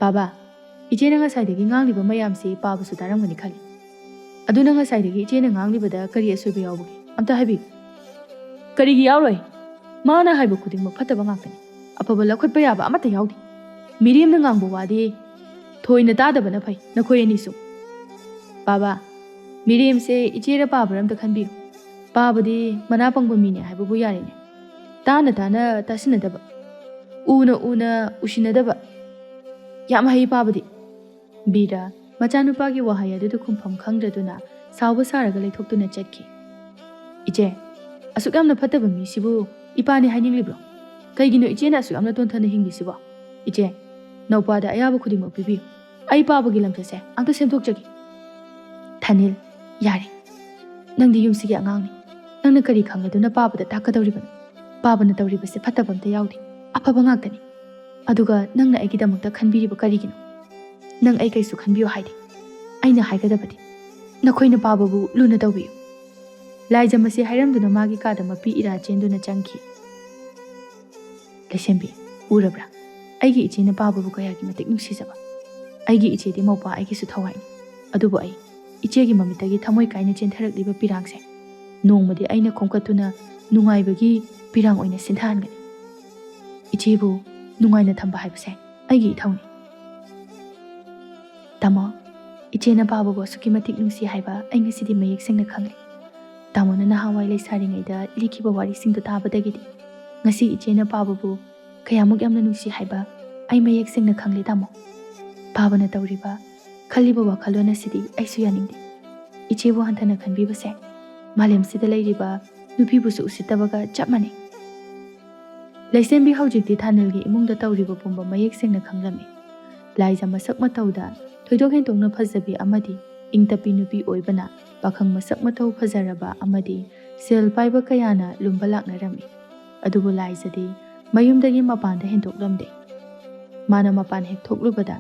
"ꯕꯥꯕꯥ, ꯏꯆꯦꯅ ꯉꯁꯥꯏꯗꯒꯤ ꯉꯥꯡꯂꯤꯕ ꯃꯌꯥꯝꯁꯤ ꯄꯥꯕꯁꯨ ꯇꯥꯔꯝꯒꯅꯤ ꯈꯜꯂꯤ꯫ ꯑꯗꯨꯅ ꯉꯁꯥꯏꯗꯒꯤ ꯏꯆꯦꯅ ꯉꯥꯡꯂꯤꯕꯗ ꯀꯔꯤ ꯑꯁꯣꯏꯕ ꯌꯥꯎꯕꯒꯦ? ꯑꯝꯇ ꯍꯥꯏꯕꯤꯌꯨ꯫" "ꯀꯔꯤꯒꯤ ꯌꯥꯎꯔꯣꯏ? ꯃꯥꯅ ꯍꯥꯏꯕ ꯈꯨꯗꯤꯡꯃꯛ ꯐꯠꯇꯕ ꯉꯥꯛꯇꯅꯤ꯫ ꯑꯐꯕ ꯂꯧꯈꯠꯄ ꯌꯥꯕ ꯑꯃꯠꯇ ꯌꯥꯎꯗꯦ꯫ ꯃꯤꯔꯦꯝꯅ ꯉꯥꯡꯕ ꯋꯥꯗꯤ ꯊꯣꯏꯅ ꯇꯥꯗꯕꯅ ꯐꯩ ꯅꯈꯣꯏ ꯑꯅꯤꯁꯨ꯫" "ꯕꯥꯕꯥ, ꯃꯤꯔꯦꯝꯁꯦ ꯏꯆꯦꯔ ꯄꯥꯕꯔ ꯑꯝꯇ ꯈꯟꯕꯤꯌꯨ꯫ ꯄꯥꯕꯗꯤ ꯃꯅꯥ ꯄꯪꯕ ꯃꯤꯅꯦ ꯍꯥꯏꯕꯕꯨ ꯌꯥꯔꯦꯅꯦ꯫ ꯇꯥꯅ ꯇꯥꯅ ꯇꯥꯁꯤꯟꯅꯗꯕ, ꯎꯅ ꯎꯅ ꯎꯁꯤꯟꯅꯗꯕ꯫ ꯌꯥꯝ ꯍꯩ ꯄꯥꯕꯗꯤ꯫ ꯕꯤꯔ ꯃꯆꯥꯅꯨꯄꯥꯒꯤ ꯋꯥꯍꯩ ꯑꯗꯨꯗ ꯈꯨꯝꯐꯝ ꯈꯪꯗ꯭ꯔꯗꯨꯅ ꯁꯥꯎꯕ ꯁꯥꯔꯒ ꯂꯩꯊꯣꯛꯇꯨꯅ ꯆꯠꯈꯤ꯫ "ꯏꯆꯦ, ꯑꯁꯨꯛ ꯌꯥꯝꯅ ꯐꯠꯇꯕ ꯃꯤꯁꯤꯕꯨ ꯏꯄꯥꯅꯤ ꯍꯥꯏꯅꯤꯡꯂꯤꯕ꯭ꯔꯣ? ꯀꯩꯒꯤꯅꯣ ꯏꯆꯦꯅ ꯑꯁꯨꯛ ꯌꯥꯝꯅ ꯇꯣꯟꯊꯅ ꯍꯤꯡꯂꯤꯁꯤꯕꯣ? ꯏꯆꯦ, ꯅꯧꯄꯥꯗ ꯑꯌꯥꯕ ꯈꯨꯗꯤꯡꯃꯛ ꯄꯤꯕꯤꯌꯨ꯫ ꯑꯩ ꯄꯥꯕꯒꯤ ꯂꯝꯆꯠꯁꯦ ꯑꯝꯇ ꯁꯦꯝꯗꯣꯛꯆꯒꯦ꯫" "ꯊꯥꯅꯤꯜ, ꯌꯥꯔꯦ꯫ ꯅꯪꯗꯤ ꯌꯨꯝꯁꯤꯒꯤ ꯑꯉꯥꯡꯅꯤ꯫ ꯅꯪꯅ ꯀꯔꯤ ꯈꯪꯂꯗꯨꯅ ꯄꯥꯕꯗ ꯇꯥꯛꯀꯗꯧꯔꯤꯕꯅꯣ? ꯄꯥꯕꯅ ꯇꯧꯔꯤꯕꯁꯦ ꯐꯠꯇꯕ ꯑꯝꯇ ꯌꯥꯎꯗꯦ꯫ ꯑꯐꯕ ꯉꯥꯛꯇꯅꯤ꯫ ꯑꯗꯨꯒ ꯅꯪꯅ ꯑꯩꯒꯤꯗꯃꯛꯇ ꯈꯟꯕꯤꯔꯤꯕ ꯀꯔꯤꯒꯤꯅꯣ? ꯅꯪ ꯑꯩ ꯀꯩꯁꯨ ꯈꯟꯕꯤꯌꯨ ꯍꯥꯏꯗꯦ꯫ ꯑꯩꯅ ꯍꯥꯏꯒꯗꯕꯗꯤ, ꯅꯈꯣꯏꯅ ꯄꯥꯕꯕꯨ ꯂꯨꯅ ꯇꯧꯕꯤꯌꯨ꯫" ꯂꯥꯏꯖ ꯃꯁꯤ ꯍꯥꯏꯔꯝꯗꯨꯅ ꯃꯥꯒꯤ ꯀꯥꯗ ꯃꯄꯤ ꯏꯔꯥ ꯆꯦꯟꯗꯨꯅ ꯆꯪꯈꯤ꯫ "ꯂꯩꯁꯦꯝꯕꯤ, ꯎꯔꯕ꯭ꯔꯥ? ꯑꯩꯒꯤ ꯏꯆꯦꯅ ꯄꯥꯕꯕꯨ ꯀꯌꯥꯒꯤ ꯃꯇꯤꯛ ꯅꯨꯡꯁꯤꯖꯕ꯫ ꯑꯩꯒꯤ ꯏꯆꯦꯗꯤ ꯃꯧꯄꯥ ꯑꯩꯒꯤꯁꯨ ꯊꯋꯥꯏꯅꯤ꯫ ꯑꯗꯨꯕꯨ ꯑꯩ ꯏꯆꯦꯒꯤ ꯃꯃꯤꯠꯇꯒꯤ ꯊꯃꯣꯏ ꯀꯥꯏꯅ ꯆꯦꯟꯊꯔꯛꯂꯤꯕ ꯄꯤꯔꯥꯡꯁꯦ ꯅꯣꯡꯃꯗꯤ ꯑꯩꯅ ꯈꯣꯝꯀꯠꯇꯨꯅ ꯅꯨꯡꯉꯥꯏꯕꯒꯤ ꯄꯤꯔꯥꯡ ꯑꯣꯏꯅ ꯁꯤꯟꯊꯍꯟꯒꯅꯤ꯫ ꯏꯆꯦꯕꯨ ꯅꯨꯡꯉꯥꯏꯅ ꯊꯝꯕ ꯍꯥꯏꯕꯁꯦ ꯑꯩꯒꯤ ꯏꯊꯧꯅꯤ꯫" "ꯇꯥꯃꯣ, ꯏꯆꯦꯅ ꯄꯥꯕꯕꯨ ꯑꯁꯨꯛꯀꯤ ꯃꯇꯤꯛ ꯅꯨꯡꯁꯤ ꯍꯥꯏꯕ ꯑꯩ ꯉꯁꯤꯗꯤ ꯃꯌꯦꯛ ꯁꯦꯡꯅ ꯈꯪꯂꯦ꯫ ꯇꯥꯃꯣꯅ ꯅꯍꯥꯟꯋꯥꯏ ꯂꯩꯁꯥꯔꯤꯉꯩꯗ ꯂꯤꯈꯤꯕ ꯋꯥꯔꯤꯁꯤꯡꯗꯨ ꯇꯥꯕꯗꯒꯤꯗꯤ ꯉꯁꯤ ꯏꯆꯦꯅ ꯄꯥꯕꯕꯨ ꯀꯌꯥꯃꯨꯛ ꯌꯥꯝꯅ ꯅꯨꯡꯁꯤ ꯍꯥꯏꯕ ꯑꯩ ꯃꯌꯦꯛ ꯁꯦꯡꯅ ꯈꯪꯂꯦ ꯇꯥꯃꯣ꯫ ꯄꯥꯕꯅ ꯇꯧꯔꯤꯕ, ꯈꯜꯂꯤꯕ ꯋꯥꯈꯜꯂꯣꯟ ꯑꯁꯤꯗꯤ ꯑꯩꯁꯨ ꯌꯥꯅꯤꯡꯗꯦ꯫ ꯏꯆꯦꯕꯨ ꯍꯟꯊꯅ ꯈꯟꯕꯤꯕꯁꯦ ꯃꯥꯂꯦꯝꯁꯤꯗ ꯂꯩꯔꯤꯕ ꯅꯨꯄꯤꯕꯨꯁꯨ ꯎꯁꯤꯠꯇꯕꯒ ꯆꯞ ꯃꯥꯟꯅꯩ꯫" ꯂꯩꯁꯦꯝꯕꯤ ꯍꯧꯖꯤꯛꯇꯤ ꯊꯥꯅꯤꯜꯒꯤ ꯏꯃꯨꯡꯗ ꯇꯧꯔꯤꯕ ꯄꯨꯝꯕ ꯃꯌꯦꯛ ꯁꯦꯡꯅ ꯈꯪꯂꯝꯃꯤ꯫ ꯂꯥꯏꯖ ꯃꯁꯛ ꯃꯇꯧꯗ ꯊꯣꯏꯗꯣꯛ ꯍꯦꯟꯗꯣꯛꯅ ꯐꯖꯕꯤ ꯑꯃꯗꯤ ꯏꯪ ꯇꯞꯄꯤ ꯅꯨꯄꯤ ꯑꯣꯏꯕꯅ ꯄꯥꯈꯪ ꯃꯁꯛ ꯃꯇꯧ ꯐꯖꯔꯕ ꯑꯃꯗꯤ ꯁꯦꯜ ꯄꯥꯏꯕ ꯀꯌꯥꯅ ꯂꯨꯝꯕ ꯂꯥꯛꯅꯔꯝꯃꯤ꯫ ꯑꯗꯨꯕꯨ ꯂꯥꯏꯖꯗꯤ ꯃꯌꯨꯝꯗꯒꯤ ꯃꯄꯥꯟꯗ ꯍꯦꯟꯗꯣꯛꯂꯝꯗꯦ꯫ ꯃꯥꯅ ꯃꯄꯥꯟ ꯍꯦꯛ ꯊꯣꯛꯂꯨꯕꯗ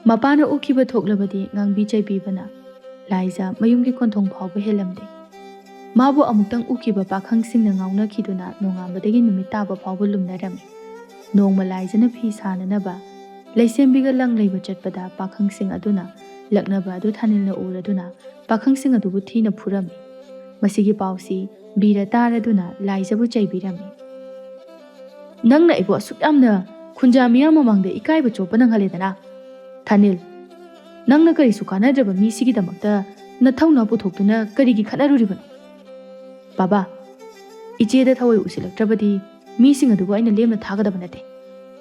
ꯃꯄꯥꯅ ꯎꯈꯤꯕ ꯊꯣꯛꯂꯕꯗꯤ ꯉꯥꯡꯕꯤ ꯆꯩꯕꯤꯕꯅ ꯂꯥꯏꯖ ꯃꯌꯨꯝꯒꯤ ꯀꯣꯟꯊꯣꯡ ꯐꯥꯎꯕ ꯍꯦꯜꯂꯝꯗꯦ꯫ ꯃꯥꯕꯨ ꯑꯃꯨꯛꯇꯪ ꯎꯈꯤꯕ ꯄꯥꯈꯪꯁꯤꯡꯅ ꯉꯥꯎꯅꯈꯤꯗꯨꯅ ꯅꯣꯡꯉꯥꯟꯕꯗꯒꯤ ꯅꯨꯃꯤꯠ ꯇꯥꯕ ꯐꯥꯎꯕ ꯂꯨꯝꯅꯔꯝꯃꯤ꯫ ꯅꯣꯡꯃ ꯂꯥꯏꯖꯅ ꯐꯤ ꯁꯥꯅꯅꯕ ꯂꯩꯁꯦꯝꯕꯤꯒ ꯂꯪ ꯂꯩꯕ ꯆꯠꯄꯗ ꯄꯥꯈꯪꯁꯤꯡ ꯑꯗꯨꯅ ꯂꯛꯅꯕ ꯑꯗꯨ ꯊꯥꯅꯤꯜꯅ ꯎꯔꯗꯨꯅ ꯄꯥꯈꯪꯁꯤꯡ ꯑꯗꯨꯕꯨ ꯊꯤꯅ ꯐꯨꯔꯝꯃꯤ꯫ ꯃꯁꯤꯒꯤ ꯄꯥꯎꯁꯤ ꯕꯤꯔ ꯇꯥꯔꯗꯨꯅ ꯂꯥꯏꯖꯕꯨ ꯆꯩꯕꯤꯔꯝꯃꯤ꯫ "ꯅꯪꯅ ꯑꯩꯕꯨ ꯑꯁꯨꯛ ꯌꯥꯝꯅ ꯈꯨꯟꯖꯥ ꯃꯤꯌꯥꯝ ꯃꯃꯥꯡꯗ ꯏꯀꯥꯏꯕ ꯆꯣꯞꯄ ꯅꯪꯍꯜꯂꯦꯗꯅ꯫ ꯊꯥꯅꯤꯜ, ꯅꯪꯅ ꯀꯔꯤꯁꯨ ꯀꯥꯟꯅꯗ꯭ꯔꯕ ꯃꯤꯁꯤꯒꯤꯗꯃꯛꯇ ꯅꯊꯧꯅꯥ ꯄꯨꯊꯣꯛꯇꯨꯅ ꯀꯔꯤꯒꯤ ꯈꯠꯅꯔꯨꯔꯤꯕꯅꯣ? ꯕꯥꯕꯥ, ꯏꯆꯦꯗ ꯊꯋꯥꯏ ꯎꯁꯤꯜꯂꯛꯇ꯭ꯔꯕꯗꯤ ꯃꯤꯁꯤꯡ ꯑꯗꯨꯕꯨ ꯑꯩꯅ ꯂꯦꯝꯅ ꯊꯥꯒꯗꯕ ꯅꯠꯇꯦ꯫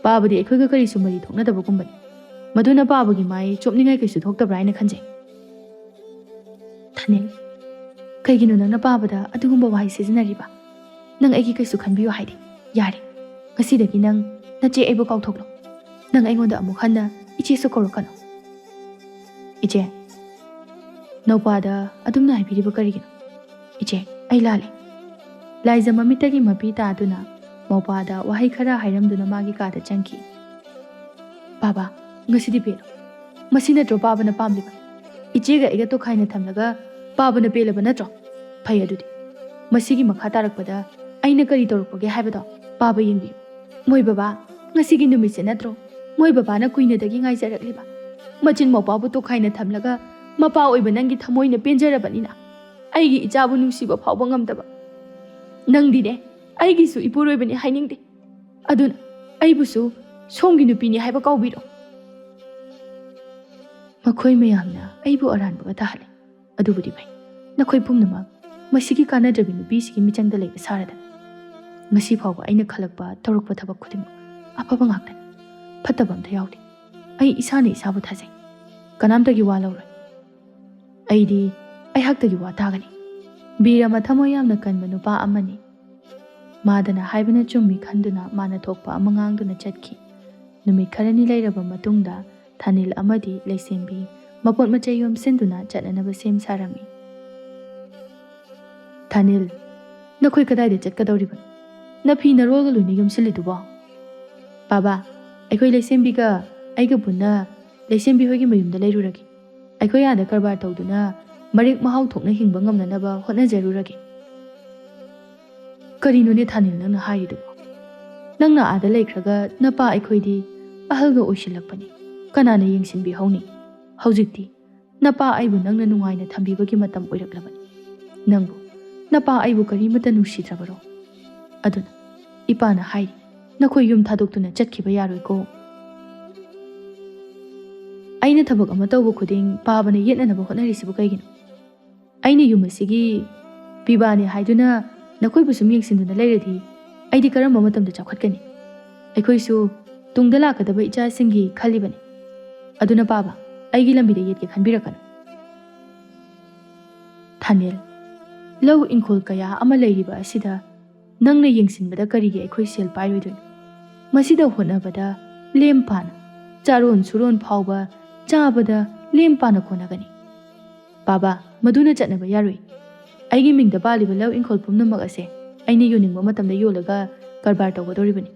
ꯄꯥꯕꯗꯤ ꯑꯩꯈꯣꯏꯒ ꯀꯔꯤꯁꯨ ꯃꯔꯤ ꯊꯣꯛꯅꯗꯕꯒꯨꯝꯕꯅꯤ꯫ ꯃꯗꯨꯅ ꯄꯥꯕꯒꯤ ꯃꯥꯏ ꯆꯣꯞꯅꯤꯡꯉꯥꯏ ꯀꯩꯁꯨ ꯊꯣꯛꯇꯕ꯭ꯔꯥ ꯍꯥꯏꯅ ꯈꯟꯖꯩ꯫ ꯊꯥꯅꯤꯜ, ꯀꯩꯒꯤꯅꯣ ꯅꯪꯅ ꯄꯥꯕꯗ ꯑꯗꯨꯒꯨꯝꯕ ꯋꯥꯍꯩ ꯁꯤꯖꯤꯟꯅꯔꯤꯕ? ꯅꯪ ꯑꯩꯒꯤ ꯀꯩꯁꯨ ꯈꯟꯕꯤꯌꯨ ꯍꯥꯏꯗꯦ꯫ ꯌꯥꯔꯦ, ꯉꯁꯤꯗꯒꯤ ꯅꯪ ꯅꯆꯦ ꯑꯩꯕꯨ ꯀꯥꯎꯊꯣꯛꯂꯣ꯫ ꯅꯪ ꯑꯩꯉꯣꯟꯗ ꯑꯃꯨꯛ ꯍꯟꯅ ꯏꯆꯦꯁꯨ ꯀꯧꯔꯛꯀꯅꯨ꯫ ꯏꯆꯦ, ꯅꯧꯄꯥꯗ ꯑꯗꯨꯝꯅ ꯍꯥꯏꯕꯤꯔꯤꯕ ꯀꯔꯤꯒꯤꯅꯣ? ꯏꯆꯦ, ꯑꯩ ꯂꯥꯜꯂꯦ꯫ ꯂꯥꯏꯖ ꯃꯃꯤꯠꯇꯒꯤ ꯃꯄꯤ ꯇꯥꯗꯨꯅ ꯃꯧꯄꯥꯗ ꯋꯥꯍꯩ ꯈꯔ ꯍꯥꯏꯔꯝꯗꯨꯅ ꯃꯥꯒꯤ ꯀꯥꯗ ꯆꯪꯈꯤ꯫ ꯕꯥꯕꯥ, ꯉꯁꯤꯗꯤ ꯄꯦꯜꯂꯣ꯫ ꯃꯁꯤ ꯅꯠꯇ꯭ꯔꯣ ꯄꯥꯕꯅ ꯄꯥꯝꯂꯤꯕ? ꯏꯆꯦꯒ ꯑꯩꯒ ꯇꯣꯈꯥꯏꯅ ꯊꯝꯂꯒ ꯄꯥꯕꯅ ꯄꯦꯜꯂꯕ ꯅꯠꯇ꯭ꯔꯣ? ꯐꯩ ꯑꯗꯨꯗꯤ꯫ ꯃꯁꯤꯒꯤ ꯃꯈꯥ ꯇꯥꯔꯛꯄꯗ ꯑꯩꯅ ꯀꯔꯤ ꯇꯧꯔꯛꯄꯒꯦ ꯍꯥꯏꯕꯗꯣ ꯄꯥꯕ ꯌꯦꯡꯕꯤꯌꯨ꯫ ꯃꯣꯏ ꯕꯕꯥ, ꯉꯁꯤꯒꯤ ꯅꯨꯃꯤꯠꯁꯦ ꯅꯠꯇ꯭ꯔꯣ ꯃꯣꯏ ꯕꯕꯥꯅ ꯀꯨꯏꯅꯗꯒꯤ ꯉꯥꯏꯖꯔꯛꯂꯤꯕ? ꯃꯆꯤꯟ ꯃꯧꯄꯥꯕꯨ ꯇꯣꯈꯥꯏꯅ ꯊꯝꯂꯒ ꯃꯄꯥ ꯑꯣꯏꯕ ꯅꯪꯒꯤ ꯊꯃꯣꯏꯅ ꯄꯦꯟꯖꯔꯕꯅꯤꯅ ꯑꯩꯒꯤ ꯏꯆꯥꯕꯨ ꯅꯨꯡꯁꯤꯕ ꯐꯥꯎꯕ ꯉꯝꯗꯕ꯫ ꯅꯪꯗꯤꯅꯦ, ꯑꯩꯒꯤꯁꯨ ꯏꯄꯨꯔꯣꯏꯕꯅꯤ ꯍꯥꯏꯅꯤꯡꯗꯦ꯫ ꯑꯗꯨꯅ ꯑꯩꯕꯨꯁꯨ ꯁꯣꯝꯒꯤ ꯅꯨꯄꯤꯅꯤ ꯍꯥꯏꯕ ꯀꯥꯎꯕꯤꯔꯣ꯫ ꯃꯈꯣꯏ ꯃꯌꯥꯝꯅ ꯑꯩꯕꯨ ꯑꯔꯥꯟꯕꯒ ꯇꯥꯍꯜꯂꯦ꯫ ꯑꯗꯨꯕꯨꯗꯤ ꯐꯩ, ꯅꯈꯣꯏ ꯄꯨꯝꯅꯃꯛ ꯃꯁꯤꯒꯤ ꯀꯥꯟꯅꯗ꯭ꯔꯕꯤ ꯅꯨꯄꯤꯁꯤꯒꯤ ꯃꯤꯆꯪꯗ ꯂꯩꯕ ꯁꯥꯔꯗꯅ꯫ ꯉꯁꯤ ꯐꯥꯎꯕ ꯑꯩꯅ ꯈꯜꯂꯛꯄ, ꯇꯧꯔꯛꯄ ꯊꯕꯛ ꯈꯨꯗꯤꯡꯃꯛ ꯑꯐꯕ ꯉꯥꯛꯇꯅꯤ꯫ ꯐꯠꯇꯕ ꯑꯝꯇ ꯌꯥꯎꯗꯦ꯫ ꯑꯩ ꯏꯁꯥꯅ ꯏꯁꯥꯕꯨ ꯊꯥꯖꯩ꯫ ꯀꯅꯥꯝꯇꯒꯤ ꯋꯥ ꯂꯧꯔꯣꯏ꯫ ꯑꯩꯗꯤ ꯑꯩꯍꯥꯛꯇꯒꯤ ꯋꯥ ꯇꯥꯒꯅꯤ꯫ ꯕꯤꯔ ꯑꯃ ꯊꯃꯣꯏ ꯌꯥꯝꯅ ꯀꯟꯕ ꯅꯨꯄꯥ ꯑꯃꯅꯤ꯫ ꯃꯥꯗꯅ ꯍꯥꯏꯕꯅ ꯆꯨꯝꯃꯤ ꯈꯟꯗꯨꯅ ꯃꯥꯅ ꯊꯣꯛꯄ ꯑꯃ ꯉꯥꯡꯗꯨꯅ ꯆꯠꯈꯤ꯫ ꯅꯨꯃꯤꯠ ꯈꯔꯅꯤ ꯂꯩꯔꯕ ꯃꯇꯨꯡꯗ ꯊꯥꯅꯤꯜ ꯑꯃꯗꯤ ꯂꯩꯁꯦꯝꯕꯤ ꯃꯄꯣꯠ ꯃꯆꯩ ꯌꯣꯝꯁꯤꯟꯗꯨꯅ ꯆꯠꯅꯅꯕ ꯁꯦꯝ ꯁꯥꯔꯝꯃꯤ꯫ ꯊꯥꯅꯤꯜ, ꯅꯈꯣꯏ ꯀꯗꯥꯏꯗ ꯆꯠꯀꯗꯧꯔꯤꯕꯅꯣ? ꯅꯐꯤ ꯅꯔꯣꯜꯒ ꯂꯣꯏꯅ ꯌꯣꯝꯁꯤꯜꯂꯤꯗꯨꯕꯣ? ꯕꯥꯕꯥ, ꯑꯩꯈꯣꯏ ꯂꯩꯁꯦꯝꯕꯤꯒ ꯑꯩꯒ ꯄꯨꯟꯅ ꯂꯩꯁꯦꯝꯕꯤ ꯍꯣꯏꯒꯤ ꯃꯌꯨꯝꯗ ꯂꯩꯔꯨꯔꯒꯦ꯫ ꯑꯩꯈꯣꯏ ꯑꯥꯗ ꯀꯔꯕꯥꯔ ꯇꯧꯗꯨꯅ ꯃꯔꯦꯛ ꯃꯍꯥꯎ ꯊꯣꯛꯅ ꯍꯤꯡꯕ ꯉꯝꯅꯅꯕ ꯍꯣꯠꯅꯖꯔꯨꯔꯒꯦ꯫ ꯀꯔꯤꯅꯣꯅꯦ ꯊꯥꯅꯤꯜ ꯅꯪꯅ ꯍꯥꯏꯔꯤꯗꯨꯕꯣ? ꯅꯪꯅ ꯑꯥꯗ ꯂꯩꯈ꯭ꯔꯒ ꯅꯄꯥ ꯑꯩꯈꯣꯏꯗꯤ ꯑꯍꯜꯒ ꯑꯣꯏꯁꯤꯜꯂꯛꯄꯅꯤ꯫ ꯀꯅꯥꯅ ꯌꯦꯡꯁꯤꯟꯕꯤꯍꯧꯅꯤ? ꯍꯧꯖꯤꯛꯇꯤ ꯅꯄꯥ ꯑꯩꯕꯨ ꯅꯪꯅ ꯅꯨꯡꯉꯥꯏꯅ ꯊꯝꯕꯤꯕꯒꯤ ꯃꯇꯝ ꯑꯣꯏꯔꯛꯂꯕꯅꯤ꯫ ꯅꯪꯕꯨ, ꯅꯄꯥ ꯑꯩꯕꯨ ꯀꯔꯤꯃꯠꯇ ꯅꯨꯡꯁꯤꯗ꯭ꯔꯕꯔꯣ? ꯑꯗꯨꯅ ꯏꯄꯥꯅ ꯍꯥꯏꯔꯤ, ꯅꯈꯣꯏ ꯌꯨꯝ ꯊꯥꯗꯣꯛꯇꯨꯅ ꯆꯠꯈꯤꯕ ꯌꯥꯔꯣꯏꯀꯣ꯫ ꯑꯩꯅ ꯊꯕꯛ ꯑꯃ ꯇꯧꯕ ꯈꯨꯗꯤꯡ ꯄꯥꯕꯅ ꯌꯦꯠꯅꯅꯕ ꯍꯣꯠꯅꯔꯤꯁꯤꯕꯨ ꯀꯩꯒꯤꯅꯣ? ꯑꯩꯅ ꯌꯨꯝ ꯑꯁꯤꯒꯤ ꯄꯤꯕꯥꯅꯤ ꯍꯥꯏꯗꯨꯅ ꯅꯈꯣꯏꯕꯨ ꯁꯨꯝ ꯌꯦꯡꯁꯤꯟꯗꯨꯅ ꯂꯩꯔꯗꯤ ꯑꯩꯗꯤ ꯀꯔꯝꯕ ꯃꯇꯝꯗ ꯆꯥꯎꯈꯠꯀꯅꯤ? ꯑꯩꯈꯣꯏꯁꯨ ꯇꯨꯡꯗ ꯂꯥꯛꯀꯗꯕ ꯏꯆꯥꯁꯤꯡꯒꯤ ꯈꯜꯂꯤꯕꯅꯤ꯫ ꯑꯗꯨꯅ ꯄꯥꯕ, ꯑꯩꯒꯤ ꯂꯝꯕꯤꯗ ꯌꯦꯠꯀꯦ ꯈꯟꯕꯤꯔꯛꯀꯅꯨ꯫ ꯊꯥꯅꯤꯜ, ꯂꯧ ꯏꯪꯈꯣꯜ ꯀꯌꯥ ꯑꯃ ꯂꯩꯔꯤꯕ ꯑꯁꯤꯗ ꯅꯪꯅ ꯌꯦꯡꯁꯤꯟꯕꯗ ꯀꯔꯤꯒꯤ ꯑꯩꯈꯣꯏ ꯁꯦꯜ ꯄꯥꯏꯔꯣꯏꯗꯣꯏꯅꯣ? ꯃꯁꯤꯗ ꯍꯣꯠꯅꯕꯗ ꯂꯦꯝ ꯄꯥꯅ, ꯆꯥꯔꯣꯟ ꯁꯨꯔꯣꯟ ꯐꯥꯎꯕ ꯆꯥꯕꯗ ꯂꯦꯝ ꯄꯥꯅ ꯀꯣꯟꯅꯒꯅꯤ꯫ ꯄꯥꯕ, ꯃꯗꯨꯅ ꯆꯠꯅꯕ ꯌꯥꯔꯣꯏ꯫ ꯑꯩꯒꯤ ꯃꯤꯡꯗ ꯄꯥꯜꯂꯤꯕ ꯂꯧ ꯏꯪꯈꯣꯜ ꯄꯨꯝꯅꯃꯛ ꯑꯁꯦ ꯑꯩꯅ ꯌꯣꯟꯅꯤꯡꯕ ꯃꯇꯝꯗ ꯌꯣꯜꯂꯒ ꯀꯔꯕꯥꯔ ꯇꯧꯒꯗꯧꯔꯤꯕꯅꯤ꯫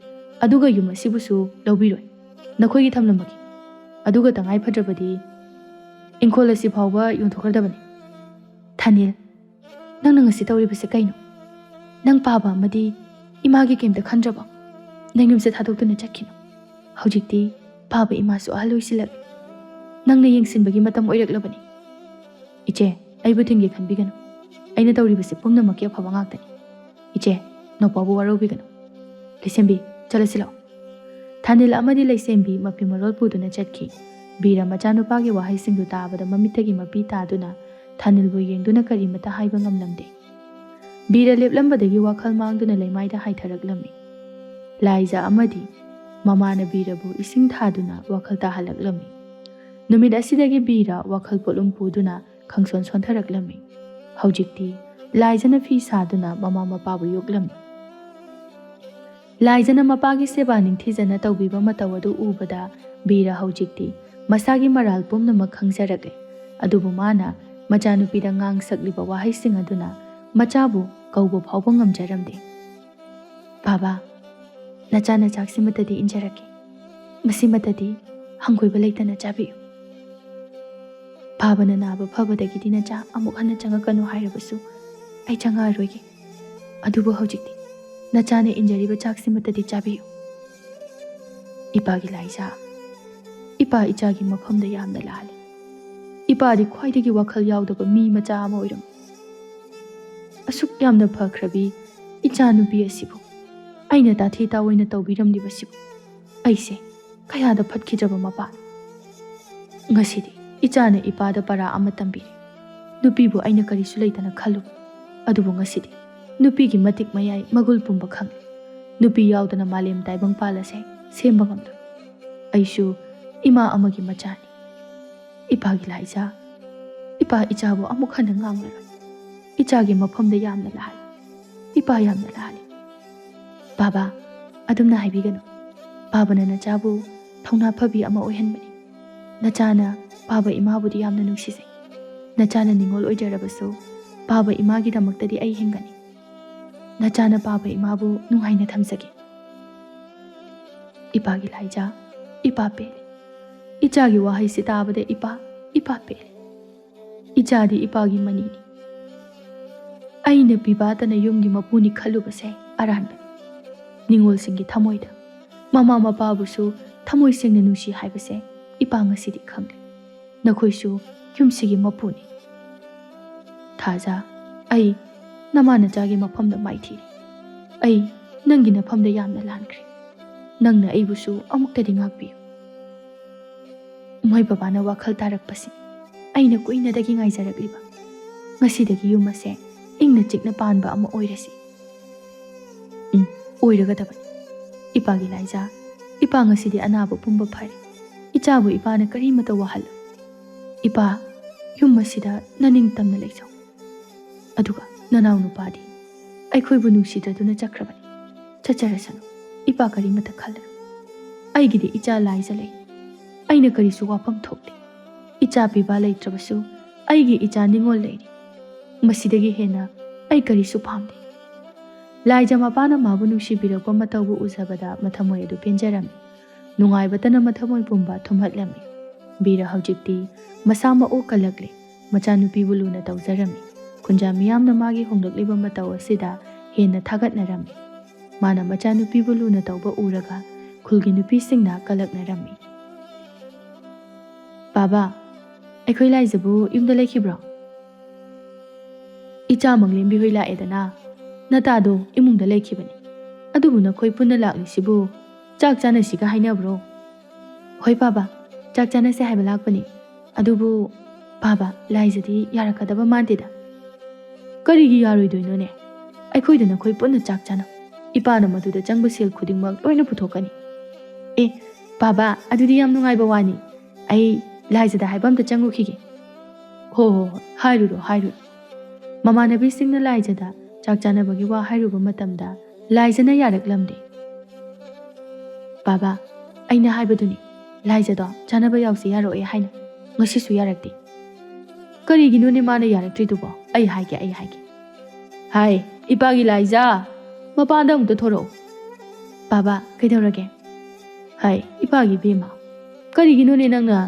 ꯑꯗꯨꯒ ꯌꯨꯝ ꯑꯁꯤꯕꯨꯁꯨ ꯂꯧꯕꯤꯔꯣꯏ꯫ ꯅꯈꯣꯏꯒꯤ ꯊꯝꯂꯝꯃꯒꯦ꯫ ꯑꯗꯨꯒ ꯇꯉꯥꯏ ꯐꯗ꯭ꯔꯕꯗꯤ ꯏꯪꯈꯣꯜ ꯑꯁꯤ ꯐꯥꯎꯕ ꯌꯣꯟꯊꯣꯛꯈ꯭ꯔꯗꯕꯅꯤ꯫ ꯊꯥꯅꯤꯜ, ꯅꯪꯅ ꯉꯁꯤ ꯇꯧꯔꯤꯕꯁꯦ ꯀꯩꯅꯣ? ꯅꯪ ꯄꯥꯕ ꯑꯃꯗꯤ ꯏꯃꯥꯒꯤ ꯀꯩꯝꯇ ꯈꯟꯗ꯭ꯔꯕꯣ? ꯅꯪ ꯌꯨꯝꯁꯦ ꯊꯥꯗꯣꯛꯇꯨꯅ ꯆꯠꯈꯤꯅꯨ꯫ ꯍꯧꯖꯤꯛꯇꯤ ꯄꯥꯕ ꯏꯃꯥꯁꯨ ꯑꯍꯜ ꯑꯣꯏꯁꯤꯜꯂꯛꯂꯦ꯫ ꯅꯪꯅ ꯌꯦꯡꯁꯤꯟꯕꯒꯤ ꯃꯇꯝ ꯑꯣꯏꯔꯛꯂꯕꯅꯤ꯫ ꯏꯆꯦ, ꯑꯩꯕꯨ ꯊꯤꯡꯒꯦ ꯈꯟꯕꯤꯒꯅꯨ꯫ ꯑꯩꯅ ꯇꯧꯔꯤꯕꯁꯤ ꯄꯨꯝꯅꯃꯛꯀꯤ ꯑꯐꯕ ꯉꯥꯛꯇꯅꯤ꯫ ꯏꯆꯦ, ꯅꯧꯄꯥꯕꯨ ꯋꯥꯔꯧꯕꯤꯒꯅꯨ꯫ ꯂꯩꯁꯦꯝꯕꯤ, ꯆꯠꯂꯁꯤ ꯂꯥꯛꯑꯣ꯫ ꯊꯥꯅꯤꯜ ꯑꯃꯗꯤ ꯂꯩꯁꯦꯝꯕꯤ ꯃꯐꯤ ꯃꯔꯣꯜ ꯄꯨꯗꯨꯅ ꯆꯠꯈꯤ꯫ ꯕꯤꯔ ꯃꯆꯥꯅꯨꯄꯥꯒꯤ ꯋꯥꯍꯩꯁꯤꯡꯗꯨ ꯇꯥꯕꯗ ꯃꯃꯤꯠꯇꯒꯤ ꯃꯄꯤ ꯇꯥꯗꯨꯅ ꯊꯥꯅꯤꯜꯕꯨ ꯌꯦꯡꯗꯨꯅ ꯀꯔꯤꯃꯇ ꯍꯥꯏꯕ ꯉꯝꯂꯝꯗꯦ꯫ ꯕꯤꯔ ꯂꯦꯞꯂꯝꯕꯗꯒꯤ ꯋꯥꯈꯜ ꯃꯥꯡꯗꯨꯅ ꯂꯩꯃꯥꯏꯗ ꯍꯥꯏꯊꯔꯛꯂꯝꯃꯤ꯫ ꯂꯥꯏꯖ ꯑꯃꯗꯤ ꯃꯃꯥꯅ ꯕꯤꯔꯕꯨ ꯏꯁꯤꯡ ꯊꯥꯗꯨꯅ ꯋꯥꯈꯜ ꯇꯥꯍꯜꯂꯛꯂꯝꯃꯤ꯫ ꯅꯨꯃꯤꯠ ꯑꯁꯤꯗꯒꯤ ꯕꯤꯔ ꯋꯥꯈꯜ ꯄꯣꯠꯂꯨꯝ ꯄꯨꯗꯨꯅ ꯈꯪꯁꯣꯟ ꯁꯣꯟꯊꯔꯛꯂꯝꯃꯤ꯫ ꯍꯧꯖꯤꯛꯇꯤ ꯂꯥꯏꯖꯅ ꯐꯤ ꯁꯥꯗꯨꯅ ꯃꯃꯥ ꯃꯄꯥꯕꯨ ꯌꯣꯛꯂꯝꯃꯤ꯫ ꯂꯥꯏꯖꯅ ꯃꯄꯥꯒꯤ ꯁꯦꯕꯥ ꯅꯤꯡꯊꯤꯖꯅ ꯇꯧꯕꯤꯕ ꯃꯇꯧ ꯑꯗꯨ ꯎꯕꯗ ꯕꯤꯔ ꯍꯧꯖꯤꯛꯇꯤ ꯃꯁꯥꯒꯤ ꯃꯔꯥꯜ ꯄꯨꯝꯅꯃꯛ ꯈꯪꯖꯔꯛꯂꯦ꯫ ꯑꯗꯨꯕꯨ ꯃꯥꯅ ꯃꯆꯥꯅꯨꯄꯤꯗ ꯉꯥꯡ ꯁꯛꯂꯤꯕ ꯋꯥꯍꯩꯁꯤꯡ ꯑꯗꯨꯅ ꯃꯆꯥꯕꯨ ꯀꯧꯕ ꯐꯥꯎꯕ ꯉꯝꯖꯔꯝꯗꯦ꯫ "ꯕꯥꯕꯥ, ꯅꯆꯥꯅ ꯆꯥꯛꯁꯤꯃꯇꯗꯤ ꯏꯟꯖꯔꯛꯀꯦ꯫ ꯃꯁꯤꯃꯇꯗꯤ ꯍꯪꯒꯣꯏꯕ ꯂꯩꯇꯅ ꯆꯥꯕꯤꯌꯨ꯫ ꯕꯥꯕꯥꯅ ꯅꯥꯕ ꯐꯕꯗꯒꯤꯗꯤ ꯅꯆꯥ ꯑꯃꯨꯛ ꯍꯟꯅ ꯆꯪꯉꯛꯀꯅꯨ ꯍꯥꯏꯔꯕꯁꯨ ꯑꯩ ꯆꯪꯉꯛꯑꯔꯣꯏꯒꯦ꯫ ꯑꯗꯨꯕꯨ ꯍꯧꯖꯤꯛꯇꯤ ꯅꯆꯥꯅ ꯏꯟꯖꯔꯤꯕ ꯆꯥꯛꯁꯤꯃꯇꯗꯤ ꯆꯥꯕꯤꯌꯨ꯫" ꯏꯄꯥꯒꯤ ꯂꯥꯏꯖꯥ, ꯏꯄꯥ ꯏꯆꯥꯒꯤ ꯃꯐꯝꯗ ꯌꯥꯝꯅ ꯂꯥꯜꯂꯤ꯫ ꯏꯄꯥꯗꯤ ꯈ꯭ꯋꯥꯏꯗꯒꯤ ꯋꯥꯈꯜ ꯌꯥꯎꯗꯕ ꯃꯤ ꯃꯆꯥ ꯑꯃ ꯑꯣꯏꯔꯝꯃꯤ꯫ ꯑꯁꯨꯛ ꯌꯥꯝꯅ ꯐꯈ꯭ꯔꯕꯤ ꯏꯆꯥꯅꯨꯄꯤ ꯑꯁꯤꯕꯨ ꯑꯩꯅ ꯇꯥꯊꯤ ꯇꯥꯑꯣꯏꯅ ꯇꯧꯕꯤꯔꯝꯂꯤꯕꯁꯤꯕꯨ ꯑꯩꯁꯦ ꯀꯌꯥꯗ ꯐꯠꯈꯤꯗ꯭ꯔꯕ ꯃꯄꯥꯅꯣ꯫ ꯉꯁꯤꯗꯤ ꯏꯆꯥꯅ ꯏꯄꯥꯗ ꯄꯔꯥ ꯑꯃ ꯇꯝꯕꯤꯔꯦ꯫ ꯅꯨꯄꯤꯕꯨ ꯑꯩꯅ ꯀꯔꯤꯁꯨ ꯂꯩꯇꯅ ꯈꯜꯂꯨ, ꯑꯗꯨꯕꯨ ꯉꯁꯤꯗꯤ ꯅꯨꯄꯤꯒꯤ ꯃꯇꯤꯛ ꯃꯌꯥꯏ ꯃꯒꯨꯜ ꯄꯨꯝꯕ ꯈꯪꯂꯦ꯫ ꯅꯨꯄꯤ ꯌꯥꯎꯗꯅ ꯃꯥꯂꯦꯝ ꯇꯥꯏꯕꯪꯄꯥꯜ ꯑꯁꯦ ꯁꯦꯝꯕ ꯉꯝꯂꯣꯏ꯫ ꯑꯩꯁꯨ ꯏꯃꯥ ꯑꯃꯒꯤ ꯃꯆꯥꯅꯤ꯫ ꯏꯄꯥꯒꯤ ꯂꯥꯏꯖꯥ, ꯏꯄꯥ ꯏꯆꯥꯕꯨ ꯑꯃꯨꯛ ꯍꯟꯅ ꯉꯥꯡꯂꯔꯣꯏ꯫ ꯏꯆꯥꯒꯤ ꯃꯐꯝꯗ ꯌꯥꯝꯅ ꯂꯥꯜꯂꯤ꯫ ꯏꯄꯥ ꯌꯥꯝꯅ ꯂꯥꯜꯂꯤ꯫ ꯕꯥꯕꯥ, ꯑꯗꯨꯝꯅ ꯍꯥꯏꯕꯤꯒꯅꯨ꯫ ꯕꯥꯕꯥꯅ ꯅꯆꯥꯕꯨ ꯊꯧꯅꯥ ꯐꯕꯤ ꯑꯃ ꯑꯣꯏꯍꯟꯕꯅꯤ꯫ ꯅꯆꯥꯅ ꯕꯥꯕꯥ ꯏꯃꯥꯕꯨꯗꯤ ꯌꯥꯝꯅ ꯅꯨꯡꯁꯤꯖꯩ꯫ ꯅꯆꯥꯅ ꯅꯤꯡꯉꯣꯜ ꯑꯣꯏꯖꯔꯕꯁꯨ ꯕꯥꯕꯥ ꯏꯃꯥꯒꯤꯗꯃꯛꯇꯗꯤ ꯑꯩ ꯍꯤꯡꯒꯅꯤ꯫ ꯅꯆꯥꯅ ꯕꯥꯕꯥ ꯏꯃꯥꯕꯨ ꯅꯨꯡꯉꯥꯏꯅ ꯊꯝꯖꯒꯦ꯫ ꯏꯄꯥꯒꯤ ꯂꯥꯏꯖꯥ, ꯏꯄꯥ ꯄꯦꯜꯂꯦ꯫ ꯏꯆꯥꯒꯤ ꯋꯥꯍꯩꯁꯤ ꯇꯥꯕꯗ ꯏꯄꯥ, ꯏꯄꯥ ꯄꯦꯜꯂꯦ꯫ ꯏꯆꯥꯗꯤ ꯏꯄꯥꯒꯤ ꯃꯅꯤꯅꯤ꯫ ꯑꯩꯅ ꯄꯤꯕꯥꯇꯅ ꯌꯨꯝꯒꯤ ꯃꯄꯨꯅꯤ ꯈꯜꯂꯨꯕꯁꯦ ꯑꯔꯥꯟꯕꯅꯤ꯫ ꯅꯤꯡꯉꯣꯜꯁꯤꯡꯒꯤ ꯊꯃꯣꯏꯗ ꯃꯃꯥ ꯃꯄꯥꯕꯨꯁꯨ ꯊꯃꯣꯏ ꯁꯦꯡꯅ ꯅꯨꯡꯁꯤ ꯍꯥꯏꯕꯁꯦ ꯏꯄꯥ ꯉꯁꯤꯗꯤ ꯈꯪꯂꯦ꯫ ꯅꯈꯣꯏꯁꯨ ꯌꯨꯝꯁꯤꯒꯤ ꯃꯄꯨꯅꯤ꯫ ꯊꯥꯖ, ꯑꯩ ꯅꯃꯥ ꯅꯆꯥꯒꯤ ꯃꯐꯝꯗ ꯃꯥꯏꯊꯤꯔꯦ꯫ ꯑꯩ ꯅꯪꯒꯤ ꯅꯐꯝꯗ ꯌꯥꯝꯅ ꯂꯥꯟꯈ꯭ꯔꯦ꯫ ꯅꯪꯅ ꯑꯩꯕꯨꯁꯨ ꯑꯃꯨꯛꯇꯗꯤ ꯉꯥꯛꯄꯤꯌꯨ꯫ ꯃꯣꯏ ꯕꯕꯥꯅ ꯋꯥꯈꯜ ꯇꯥꯔꯛꯄꯁꯤ ꯑꯩꯅ ꯀꯨꯏꯅꯗꯒꯤ ꯉꯥꯏꯖꯔꯛꯂꯤꯕ꯫ ꯉꯁꯤꯗꯒꯤ ꯌꯨꯝ ꯑꯁꯦ ꯏꯪꯅ ꯆꯤꯛꯅ ꯄꯥꯟꯕ ꯑꯃ ꯑꯣꯏꯔꯁꯤ꯫ ꯎꯝ, ꯑꯣꯏꯔꯒꯗꯕꯅꯤ꯫ ꯏꯄꯥꯒꯤ ꯂꯥꯏꯖꯥ, ꯏꯄꯥ ꯉꯁꯤꯗꯤ ꯑꯅꯥꯕ ꯄꯨꯝꯕ ꯐꯔꯦ꯫ ꯏꯆꯥꯕꯨ ꯏꯄꯥꯅ ꯀꯔꯤꯃꯇ ꯋꯥꯍꯜꯂꯣꯏ꯫ ꯏꯄꯥ, ꯌꯨꯝ ꯑꯁꯤꯗ ꯅꯅꯤꯡꯇꯝꯅ ꯂꯩꯖꯧ꯫ ꯑꯗꯨꯒ ꯅꯅꯥꯎ ꯅꯨꯄꯥꯗꯤ ꯑꯩꯈꯣꯏꯕꯨ ꯅꯨꯡꯁꯤꯗ꯭ꯔꯗꯨꯅ ꯆꯠꯈ꯭ꯔꯕꯅꯤ꯫ ꯆꯠꯆꯔꯁꯅꯨ꯫ ꯏꯄꯥ ꯀꯔꯤꯃꯇ ꯈꯜꯂꯨ꯫ ꯑꯩꯒꯤꯗꯤ ꯏꯆꯥ ꯂꯥꯏꯖ ꯂꯩ꯫ ꯑꯩꯅ ꯀꯔꯤꯁꯨ ꯋꯥꯐꯝ ꯊꯣꯛꯇꯦ꯫ ꯏꯆꯥ ꯄꯤꯕꯥ ꯂꯩꯇ꯭ꯔꯕꯁꯨ ꯑꯩꯒꯤ ꯏꯆꯥ ꯅꯤꯡꯉꯣꯜ ꯂꯩꯔꯤ꯫ ꯃꯁꯤꯗꯒꯤ ꯍꯦꯟꯅ ꯑꯩ ꯀꯔꯤꯁꯨ ꯄꯥꯝꯗꯦ꯫ ꯂꯥꯏꯖ ꯃꯄꯥꯅ ꯃꯥꯕꯨ ꯅꯨꯡꯁꯤꯕꯤꯔꯛꯄ ꯃꯇꯧꯕꯨ ꯎꯖꯕꯗ ꯃꯊꯃꯣꯏ ꯑꯗꯨ ꯄꯦꯟꯖꯔꯝꯃꯤ꯫ ꯅꯨꯡꯉꯥꯏꯕꯇꯅ ꯃꯊꯃꯣꯏ ꯄꯨꯝꯕ ꯊꯨꯝꯍꯠꯂꯝꯃꯤ꯫ ꯕꯤꯔ ꯍꯧꯖꯤꯛꯇꯤ ꯃꯁꯥ ꯃꯎ ꯀꯜꯂꯛꯂꯦ꯫ ꯃꯆꯥꯅꯨꯄꯤꯕꯨ ꯂꯨꯅ ꯇꯧꯖꯔꯝꯃꯤ꯫ ꯈꯨꯟꯖꯥ ꯃꯤꯌꯥꯝꯅ ꯃꯥꯒꯤ ꯍꯣꯡꯂꯛꯂꯤꯕ ꯃꯇꯧ ꯑꯁꯤꯗ ꯍꯦꯟꯅ ꯊꯥꯒꯠꯅꯔꯝꯃꯤ꯫ ꯃꯥꯅ ꯃꯆꯥꯅꯨꯄꯤꯕꯨ ꯂꯨꯅ ꯇꯧꯕ ꯎꯔꯒ ꯈꯨꯜꯒꯤ ꯅꯨꯄꯤꯁꯤꯡꯅ ꯀꯂꯛꯅꯔꯝꯃꯤ꯫ "ꯕꯥꯕꯥ, ꯑꯩꯈꯣꯏ ꯂꯥꯏꯖꯕꯨ ꯌꯨꯝꯗ ꯂꯩꯈꯤꯕ꯭ꯔꯣ?" "ꯏꯆꯥ ꯃꯪꯂꯦꯝꯕꯤ ꯍꯣꯏ ꯂꯥꯛꯑꯦꯗꯅ, ꯅꯇꯥꯗꯣ ꯏꯃꯨꯡꯗ ꯂꯩꯈꯤꯕꯅꯤ꯫ ꯑꯗꯨꯕꯨ ꯅꯈꯣꯏ ꯄꯨꯟꯅ ꯂꯥꯛꯂꯤꯁꯤꯕꯨ ꯆꯥꯛ ꯆꯥꯅꯁꯤꯒ ꯍꯥꯏꯅꯕ꯭ꯔꯣ?" "ꯍꯣꯏ ꯕꯥꯕꯥ, ꯆꯥꯛ ꯆꯥꯅꯁꯦ ꯍꯥꯏꯕ ꯂꯥꯛꯄꯅꯤ꯫ ꯑꯗꯨꯕꯨ "ꯄꯥꯕ, ꯂꯥꯏꯖꯗꯤ ꯌꯥꯔꯛꯀꯗꯕ ꯃꯥꯟꯗꯦꯗ꯫" "ꯀꯔꯤꯒꯤ ꯌꯥꯔꯣꯏꯗꯣꯏꯅꯣꯅꯦ? ꯑꯩꯈꯣꯏꯗ ꯅꯈꯣꯏ ꯄꯨꯟꯅ ꯆꯥꯛ ꯆꯥꯅꯧ꯫ ꯏꯄꯥꯅ ꯃꯗꯨꯗ ꯆꯪꯕ ꯁꯦꯜ ꯈꯨꯗꯤꯡꯃꯛ ꯂꯣꯏꯅ ꯄꯨꯊꯣꯛꯀꯅꯤ꯫" "ꯑꯦ, ꯄꯥꯕ, ꯑꯗꯨꯗꯤ ꯌꯥꯝ ꯅꯨꯡꯉꯥꯏꯕ ꯋꯥꯅꯤ꯫ ꯑꯩ ꯂꯥꯏꯖꯗ ꯍꯥꯏꯕ ꯑꯝꯇ ꯆꯪꯉꯨꯈꯤꯒꯦ꯫" "ꯍꯣ ꯍꯣ ꯍꯣ, ꯍꯥꯏꯔꯨꯔꯣ, ꯍꯥꯏꯔꯨꯔꯣ꯫" ꯃꯃꯥꯟꯅꯕꯤꯁꯤꯡꯅ ꯂꯥꯏꯖꯗ ꯆꯥꯛ ꯆꯥꯅꯕꯒꯤ ꯋꯥ ꯍꯥꯏꯔꯨꯕ ꯃꯇꯝꯗ ꯂꯥꯏꯖꯅ ꯌꯥꯔꯛꯂꯝꯗꯦ꯫ "ꯄꯥꯕ, ꯑꯩꯅ ꯍꯥꯏꯕꯗꯨꯅꯤ, ꯂꯥꯏꯖꯗꯣ ꯆꯥꯅꯕ ꯌꯥꯎꯁꯤ ꯌꯥꯔꯛꯑꯦ ꯍꯥꯏꯅ꯫ ꯉꯁꯤꯁꯨ ꯌꯥꯔꯛꯇꯦ꯫" "ꯀꯔꯤꯒꯤꯅꯣꯅꯦ ꯃꯥꯅ ꯌꯥꯔꯛꯇ꯭ꯔꯤꯗꯨꯕꯣ? ꯑꯩ ꯍꯥꯏꯒꯦ, ꯑꯩ ꯍꯥꯏꯒꯦ꯫ ꯍꯥꯏ, ꯏꯄꯥꯒꯤ ꯂꯥꯏꯖ, ꯃꯄꯥꯟꯗ ꯑꯃꯨꯛꯇ ꯊꯣꯔꯛꯑꯣ꯫" "ꯄꯥꯕ, ꯀꯩꯗꯧꯔꯒꯦ?" "ꯍꯥꯏ, ꯏꯄꯥꯒꯤ ꯕꯦꯝꯃ, ꯀꯔꯤꯒꯤꯅꯣꯅꯦ ꯅꯪꯅ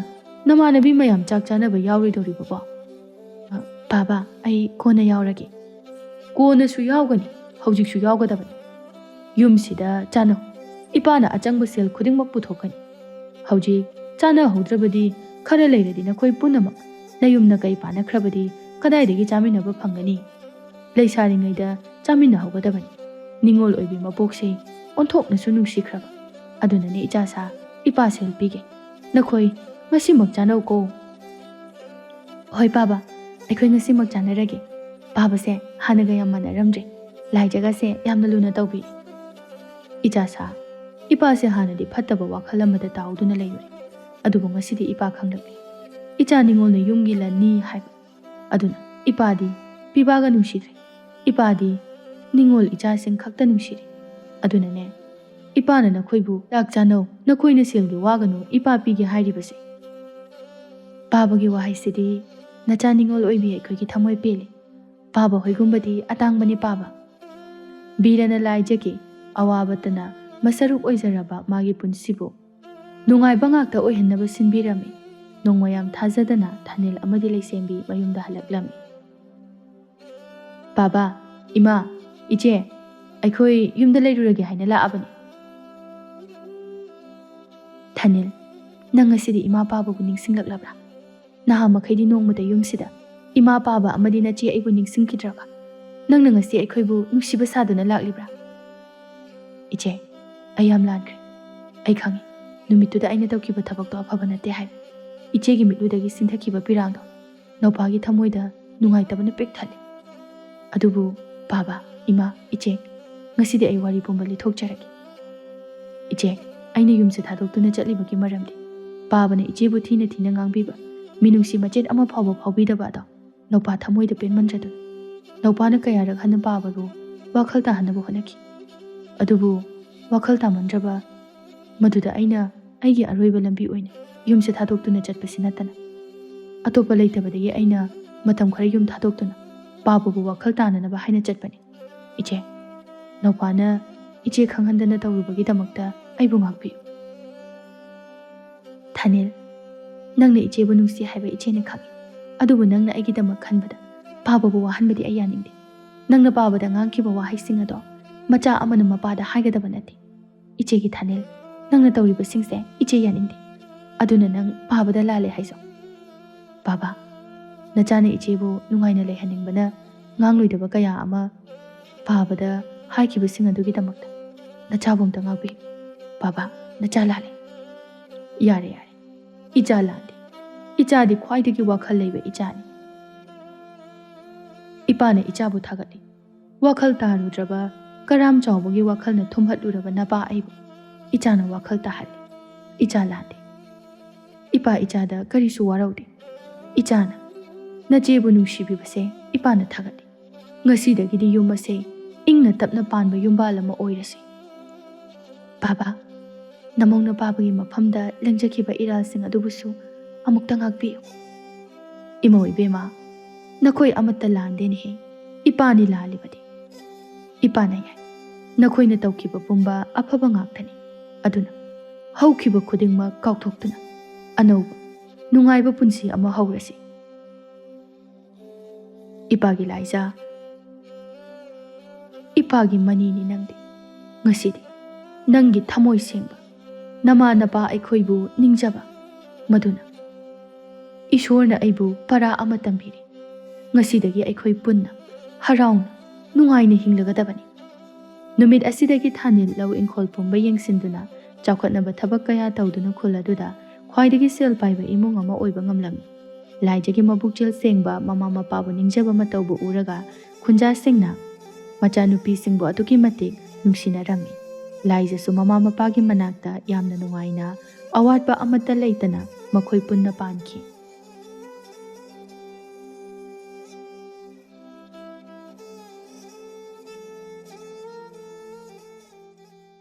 ꯅꯃꯥꯟꯅꯕꯤ ꯃꯌꯥꯝ ꯆꯥꯛ ꯆꯥꯅꯕ ꯌꯥꯎꯔꯣꯏꯗꯧꯔꯤꯕꯕꯣ?" "ꯄꯥꯕ, ꯑꯩ ꯀꯣꯟꯅ ꯌꯥꯎꯔꯒꯦ꯫" "ꯀꯣꯟꯅꯁꯨ ꯌꯥꯎꯒꯅꯤ, ꯍꯧꯖꯤꯛꯁꯨ ꯌꯥꯎꯒꯗꯕꯅꯤ꯫ ꯌꯨꯝꯁꯤꯗ ꯆꯥꯅꯧ꯫ ꯏꯄꯥꯅ ꯑꯆꯪꯕ ꯁꯦꯜ ꯈꯨꯗꯤꯡꯃꯛ ꯄꯨꯊꯣꯛꯀꯅꯤ꯫ ꯍꯧꯖꯤꯛ ꯆꯥꯅꯍꯧꯗ꯭ꯔꯕꯗꯤ, ꯈꯔ ꯂꯩꯔꯗꯤ ꯅꯈꯣꯏ ꯄꯨꯝꯅꯃꯛ ꯅꯌꯨꯝ ꯅꯀꯩ ꯄꯥꯟꯅꯈ꯭ꯔꯕꯗꯤ ꯀꯗꯥꯏꯗꯒꯤ ꯆꯥꯃꯤꯟꯅꯕ ꯐꯪꯒꯅꯤ? ꯂꯩꯁꯥꯔꯤꯉꯩꯗ ꯆꯥꯃꯤꯟꯅꯍꯧꯒꯗꯕꯅꯤ꯫ ꯅꯤꯡꯉꯣꯜ ꯑꯣꯏꯕꯤ ꯃꯄꯣꯛꯁꯦ ꯑꯣꯟꯊꯣꯛꯅꯁꯨ ꯅꯨꯡꯁꯤꯈ꯭ꯔꯕ꯫ ꯑꯗꯨꯅꯅꯦ ꯏꯆꯥꯁꯥ, ꯏꯄꯥ ꯁꯦꯜ ꯄꯤꯒꯦ꯫ ꯅꯈꯣꯏ ꯉꯁꯤꯃꯛ ꯆꯥꯅꯧꯀꯣ꯫" "ꯍꯣꯏ ꯄꯥꯕ, ꯑꯩꯈꯣꯏ ꯉꯁꯤꯃꯛ ꯆꯥꯅꯔꯒꯦ꯫ ꯄꯥꯕꯁꯦ ꯍꯥꯟꯅꯒ ꯌꯥꯝ ꯃꯥꯟꯅꯔꯝꯗ꯭ꯔꯦ꯫ ꯂꯥꯏꯖꯒꯁꯦ ꯌꯥꯝꯅ ꯂꯨꯅ ꯇꯧꯕꯤꯔꯦ꯫" ꯏꯆꯥꯁꯥ, ꯏꯄꯥꯁꯦ ꯍꯥꯟꯅꯗꯤ ꯐꯠꯇꯕ ꯋꯥꯈꯜ ꯑꯃꯗ ꯇꯥꯎꯗꯨꯅ ꯂꯩꯔꯨꯔꯦ꯫ ꯑꯗꯨꯕꯨ ꯉꯁꯤꯗꯤ ꯏꯄꯥ ꯈꯪꯂꯛꯂꯦ꯫ ꯏꯆꯥ ꯅꯤꯡꯉꯣꯜꯅ ꯌꯨꯝꯒꯤ ꯂꯟꯅꯤ ꯍꯥꯏꯕ꯫ ꯑꯗꯨꯅ ꯏꯄꯥꯗꯤ ꯄꯤꯕꯥꯒ ꯅꯨꯡꯁꯤꯗ꯭ꯔꯦ꯫ ꯏꯄꯥꯗꯤ ꯅꯤꯡꯉꯣꯜ ꯏꯆꯥꯁꯤꯡ ꯈꯛꯇ ꯅꯨꯡꯁꯤꯔꯦ꯫ ꯑꯗꯨꯅꯅꯦ, ꯏꯄꯥꯅ ꯅꯈꯣꯏꯕꯨ ꯆꯥꯛ ꯆꯥꯅꯧ, ꯅꯈꯣꯏꯅ ꯁꯦꯜꯒꯤ ꯋꯥꯒꯅꯨ, ꯏꯄꯥ ꯄꯤꯒꯦ ꯍꯥꯏꯔꯤꯕꯁꯦ꯫ ꯄꯥꯕꯒꯤ ꯋꯥꯍꯩꯁꯤꯗꯤ ꯅꯆꯥ ꯅꯤꯡꯉꯣꯜ ꯑꯣꯏꯕꯤ ꯑꯩꯈꯣꯏꯒꯤ ꯊꯃꯣꯏ ꯄꯦꯜꯂꯤ꯫ ꯄꯥꯕ ꯍꯣꯏꯒꯨꯝꯕꯗꯤ ꯑꯇꯥꯡꯕꯅꯤ ꯄꯥꯕ꯫ ꯕꯤꯔꯅ ꯂꯥꯏꯖꯒꯤ ꯑꯋꯥꯕꯇꯅ ꯃꯁꯔꯨꯛ ꯑꯣꯏꯖꯔꯕ ꯃꯥꯒꯤ ꯄꯨꯟꯁꯤꯕꯨ ꯅꯨꯡꯉꯥꯏꯕ ꯉꯥꯛꯇ ꯑꯣꯏꯍꯟꯅꯕ ꯁꯤꯟꯕꯤꯔꯝꯃꯤ꯫ ꯅꯣꯡꯃ ꯌꯥꯝ ꯊꯥꯖꯗꯅ ꯊꯥꯅꯤꯜ ꯑꯃꯗꯤ ꯂꯩꯁꯦꯝꯕꯤ ꯃꯌꯨꯝꯗ ꯍꯜꯂꯛꯂꯝꯃꯤ꯫ "ꯕꯥꯕꯥ, ꯏꯃꯥ, ꯏꯆꯦ, ꯑꯩꯈꯣꯏ ꯌꯨꯝꯗ ꯂꯩꯔꯨꯔꯒꯦ ꯍꯥꯏꯅ ꯂꯥꯛꯑꯕꯅꯤ꯫" "ꯊꯥꯅꯤꯜ, ꯅꯪ ꯉꯁꯤꯗꯤ ꯏꯃꯥ ꯄꯥꯕꯕꯨ ꯅꯤꯡꯁꯤꯡꯂꯛꯂꯕ꯭ꯔꯥ? ꯅꯍꯥ ꯃꯈꯩꯗꯤ ꯅꯣꯡꯃꯇ ꯌꯨꯝꯁꯤꯗ ꯏꯃꯥ ꯄꯥꯕ ꯑꯃꯗꯤ ꯅꯆꯦ ꯑꯩꯕꯨ ꯅꯤꯡꯁꯤꯡꯈꯤꯗ꯭ꯔꯕ? ꯅꯪꯅ ꯉꯁꯤ ꯑꯩꯈꯣꯏꯕꯨ ꯅꯨꯡꯁꯤꯕ ꯁꯥꯗꯨꯅ ꯂꯥꯛꯂꯤꯕ꯭ꯔꯥ?" "ꯏꯆꯦ, ꯑꯩ ꯌꯥꯝ ꯂꯥꯟꯈ꯭ꯔꯦ꯫ ꯑꯩ ꯈꯪꯉꯤ, ꯅꯨꯃꯤꯠꯇꯨꯗ ꯑꯩꯅ ꯇꯧꯈꯤꯕ ꯊꯕꯛꯇꯣ ꯑꯐꯕ ꯅꯠꯇꯦ ꯍꯥꯏꯕ꯫ ꯏꯆꯦꯒꯤ ꯃꯤꯠꯂꯨꯗꯒꯤ ꯁꯤꯟꯊꯈꯤꯕ ꯄꯤꯔꯥꯡꯗꯣ ꯅꯧꯄꯥꯒꯤ ꯊꯃꯣꯏꯗ ꯅꯨꯡꯉꯥꯏꯇꯕꯅ ꯄꯤꯛ ꯊꯜꯂꯤ꯫ ꯑꯗꯨꯕꯨ ꯄꯥꯕ, ꯏꯃꯥ, ꯏꯆꯦ, ꯉꯁꯤꯗꯤ ꯑꯩ ꯋꯥꯔꯤ ꯄꯨꯝꯕ ꯂꯤꯊꯣꯛꯆꯔꯒꯦ꯫ ꯏꯆꯦ, ꯑꯩꯅ ꯌꯨꯝꯁꯦ ꯊꯥꯗꯣꯛꯇꯨꯅ ꯆꯠꯂꯤꯕꯒꯤ ꯃꯔꯝꯗꯤ ꯄꯥꯕꯅ ꯏꯆꯦꯕꯨ ꯊꯤꯅ ꯊꯤꯅ ꯉꯥꯡꯕꯤꯕ, ꯃꯤꯅꯨꯡꯁꯤ ꯃꯆꯦꯠ ꯑꯃ ꯐꯥꯎꯕ ꯐꯥꯎꯕꯤꯗꯕ ꯑꯗꯣ ꯅꯧꯄꯥ ꯊꯃꯣꯏꯗ ꯄꯦꯟꯃꯟꯗ꯭ꯔꯗꯨꯅ ꯅꯧꯄꯥꯅ ꯀꯌꯥꯔꯛ ꯍꯟꯅ ꯄꯥꯕꯕꯨ ꯋꯥꯈꯜ ꯇꯥꯍꯟꯅꯕ ꯍꯣꯠꯅꯈꯤ꯫ ꯑꯗꯨꯕꯨ ꯋꯥꯈꯜ ꯇꯥꯃꯟꯗ꯭ꯔꯕ ꯃꯗꯨꯗ ꯑꯩꯅ ꯑꯩꯒꯤ ꯑꯔꯣꯏꯕ ꯂꯝꯕꯤ ꯑꯣꯏꯅ ꯌꯨꯝꯁꯦ ꯊꯥꯗꯣꯛꯇꯨꯅ ꯆꯠꯄꯁꯤ ꯅꯠꯇꯅ ꯑꯇꯣꯞꯄ ꯂꯩꯇꯕꯗꯒꯤ ꯑꯩꯅ ꯃꯇꯝ ꯈꯔ ꯌꯨꯝ ꯊꯥꯗꯣꯛꯇꯨꯅ ꯄꯥꯕꯕꯨ ꯋꯥꯈꯜ ꯇꯥꯅꯅꯕ ꯍꯥꯏꯅ ꯆꯠꯄꯅꯤ꯫ ꯏꯆꯦ, ꯅꯧꯄꯥꯅ ꯏꯆꯦ ꯈꯪꯍꯟꯗꯅ ꯇꯧꯔꯨꯕꯒꯤꯗꯃꯛꯇ ꯑꯩꯕꯨ ꯉꯥꯛꯄꯤꯌꯨ꯫ ꯊꯥꯅꯤꯜ, ꯅꯪꯅ ꯏꯆꯦꯕꯨ ꯅꯨꯡꯁꯤ ꯍꯥꯏꯕ ꯏꯆꯦꯅ ꯈꯪꯏ꯫ ꯑꯗꯨꯕꯨ ꯅꯪꯅ ꯑꯩꯒꯤꯗꯃꯛ ꯈꯟꯕꯗ ꯄꯥꯕꯕꯨ ꯋꯥꯍꯟꯕꯗꯤ ꯑꯩ ꯌꯥꯅꯤꯡꯗꯦ꯫ ꯅꯪꯅ ꯄꯥꯕꯗ ꯉꯥꯡꯈꯤꯕ ꯋꯥꯍꯩꯁꯤꯡ ꯑꯗꯣ ꯃꯆꯥ ꯑꯃꯅ ꯃꯄꯥꯗ ꯍꯥꯏꯒꯗꯕ ꯅꯠꯇꯦ꯫ ꯏꯆꯦꯒꯤ ꯊꯥꯅꯤꯜ, ꯅꯪꯅ ꯇꯧꯔꯤꯕꯁꯤꯡꯁꯦ ꯏꯆꯦ ꯌꯥꯅꯤꯡꯗꯦ꯫ ꯑꯗꯨꯅ ꯅꯪ ꯄꯥꯕꯗ ꯂꯥꯜꯂꯦ ꯍꯥꯏꯖꯧ꯫ ꯄꯥꯕ, ꯅꯆꯥꯅ ꯏꯆꯦꯕꯨ ꯅꯨꯡꯉꯥꯏꯅ ꯂꯩꯍꯟꯅꯤꯡꯕꯅ ꯉꯥꯡꯂꯣꯏꯗꯕ ꯀꯌꯥ ꯑꯃ ꯄꯥꯕꯗ ꯍꯥꯏꯈꯤꯕꯁꯤꯡ ꯑꯗꯨꯒꯤꯗꯃꯛꯇ ꯅꯆꯥꯕꯨ ꯑꯝꯇ ꯉꯥꯛꯄꯤꯌꯨ꯫ ꯄꯥꯕ, ꯅꯆꯥ ꯂꯥꯜꯂꯦ꯫ ꯌꯥꯔꯦ, ꯌꯥꯔꯦ꯫ ꯏꯆꯥ ꯂꯥꯟꯗꯦ꯫ ꯏꯆꯥꯗꯤ ꯈ꯭ꯋꯥꯏꯗꯒꯤ ꯋꯥꯈꯜ ꯂꯩꯕ ꯏꯆꯥꯅꯤ꯫ ꯏꯄꯥꯅ ꯏꯆꯥꯕꯨ ꯊꯥꯒꯠꯂꯤ꯫ ꯋꯥꯈꯜ ꯇꯥꯔꯨꯗ꯭ꯔꯕ, ꯀꯔꯥꯝ ꯆꯥꯎꯕꯒꯤ ꯋꯥꯈꯜꯅ ꯊꯨꯝꯍꯠꯂꯨꯔꯕ ꯅꯄꯥ ꯑꯩꯕꯨ ꯏꯆꯥꯅ ꯋꯥꯈꯜ ꯇꯥꯍꯜꯂꯤ꯫ ꯏꯆꯥ ꯂꯥꯟꯗꯦ꯫ ꯏꯄꯥ ꯏꯆꯥꯗ ꯀꯔꯤꯁꯨ ꯋꯥꯔꯧꯗꯦ꯫ ꯏꯆꯥꯅ ꯅꯆꯦꯕꯨ ꯅꯨꯡꯁꯤꯕꯤꯕꯁꯦ ꯏꯄꯥꯅ ꯊꯥꯒꯠꯂꯤ꯫ ꯉꯁꯤꯗꯒꯤꯗꯤ ꯌꯨꯝ ꯑꯁꯦ ꯏꯪꯅ ꯇꯞꯅ ꯄꯥꯟꯕ ꯌꯨꯝꯕꯥꯜ ꯑꯃ ꯑꯣꯏꯔꯁꯤ꯫ ꯄꯥꯕ, ꯅꯃꯧ ꯅꯄꯥꯕꯒꯤ ꯃꯐꯝꯗ ꯂꯦꯡꯖꯈꯤꯕ ꯏꯔꯥꯜꯁꯤꯡ ꯑꯗꯨꯕꯨꯁꯨ ꯑꯃꯨꯛꯇ ꯉꯥꯛꯄꯤꯌꯨ꯫ ꯏꯃꯧ ꯏꯕꯦꯝꯃ, ꯅꯈꯣꯏ ꯑꯃꯠꯇ ꯂꯥꯟꯗꯦꯅꯦꯍꯦ꯫ ꯏꯄꯥꯅꯤ ꯂꯥꯜꯂꯤꯕꯗꯤ꯫ ꯏꯄꯥꯅ ꯌꯥꯏ꯫ ꯅꯈꯣꯏꯅ ꯇꯧꯈꯤꯕ ꯄꯨꯝꯕ ꯑꯐꯕ ꯉꯥꯛꯇꯅꯤ꯫ ꯑꯗꯨꯅ ꯍꯧꯈꯤꯕ ꯈꯨꯗꯤꯡꯃꯛ ꯀꯥꯎꯊꯣꯛꯇꯨꯅ ꯑꯅꯧꯕ ꯅꯨꯡꯉꯥꯏꯕ ꯄꯨꯟꯁꯤ ꯑꯃ ꯍꯧꯔꯁꯤ꯫ ꯏꯄꯥꯒꯤ ꯂꯥꯏꯖꯥ, ꯏꯄꯥꯒꯤ ꯃꯅꯤꯅꯤ ꯅꯪꯗꯤ꯫ ꯉꯁꯤꯗꯤ ꯅꯪꯒꯤ ꯊꯃꯣꯏ ꯁꯦꯡꯕ ꯅꯃꯥ ꯅꯄꯥ ꯑꯩꯈꯣꯏꯕꯨ ꯅꯤꯡꯖꯕ, ꯃꯗꯨꯅ ꯏꯁꯣꯔꯅ ꯑꯩꯕꯨ ꯄꯔꯥ ꯑꯃ ꯇꯝꯕꯤꯔꯤ꯫ ꯉꯁꯤꯗꯒꯤ ꯑꯩꯈꯣꯏ ꯄꯨꯟꯅ ꯍꯔꯥꯎꯅ ꯅꯨꯡꯉꯥꯏꯅ ꯍꯤꯡꯂꯒꯗꯕꯅꯤ꯫ ꯅꯨꯃꯤꯠ ꯑꯁꯤꯗꯒꯤ ꯊꯥꯅꯤꯜ ꯂꯧ ꯏꯪꯈꯣꯜ ꯄꯨꯝꯕ ꯌꯦꯡꯁꯤꯟꯗꯨꯅ ꯆꯥꯎꯈꯠꯅꯕ ꯊꯕꯛ ꯀꯌꯥ ꯇꯧꯗꯨꯅ ꯈꯨꯜ ꯑꯗꯨꯗ ꯈ꯭ꯋꯥꯏꯗꯒꯤ ꯁꯦꯜ ꯄꯥꯏꯕ ꯏꯃꯨꯡ ꯑꯃ ꯑꯣꯏꯕ ꯉꯝꯂꯝꯃꯤ꯫ ꯂꯥꯏꯖꯒꯤ ꯃꯕꯨꯛꯆꯦꯜ ꯁꯦꯡꯕ ꯃꯃꯥ ꯃꯄꯥꯕꯨ ꯅꯤꯡꯖꯕ ꯃꯇꯧꯕꯨ ꯎꯔꯒ ꯈꯨꯟꯖꯥꯁꯤꯡꯅ ꯃꯆꯥꯅꯨꯄꯤꯁꯤꯡꯕꯨ ꯑꯗꯨꯛꯀꯤ ꯃꯇꯤꯛ ꯅꯨꯡꯁꯤꯅꯔꯝꯃꯤ꯫ ꯂꯥꯏꯖꯁꯨ ꯃꯃꯥ ꯃꯄꯥꯒꯤ ꯃꯅꯥꯛꯇ ꯌꯥꯝꯅ ꯅꯨꯡꯉꯥꯏꯅ, ꯑꯋꯥꯠꯄ ꯑꯃꯠꯇ ꯂꯩꯇꯅ ꯃꯈꯣꯏ ꯄꯨꯟꯅ ꯄꯥꯟꯈꯤ꯫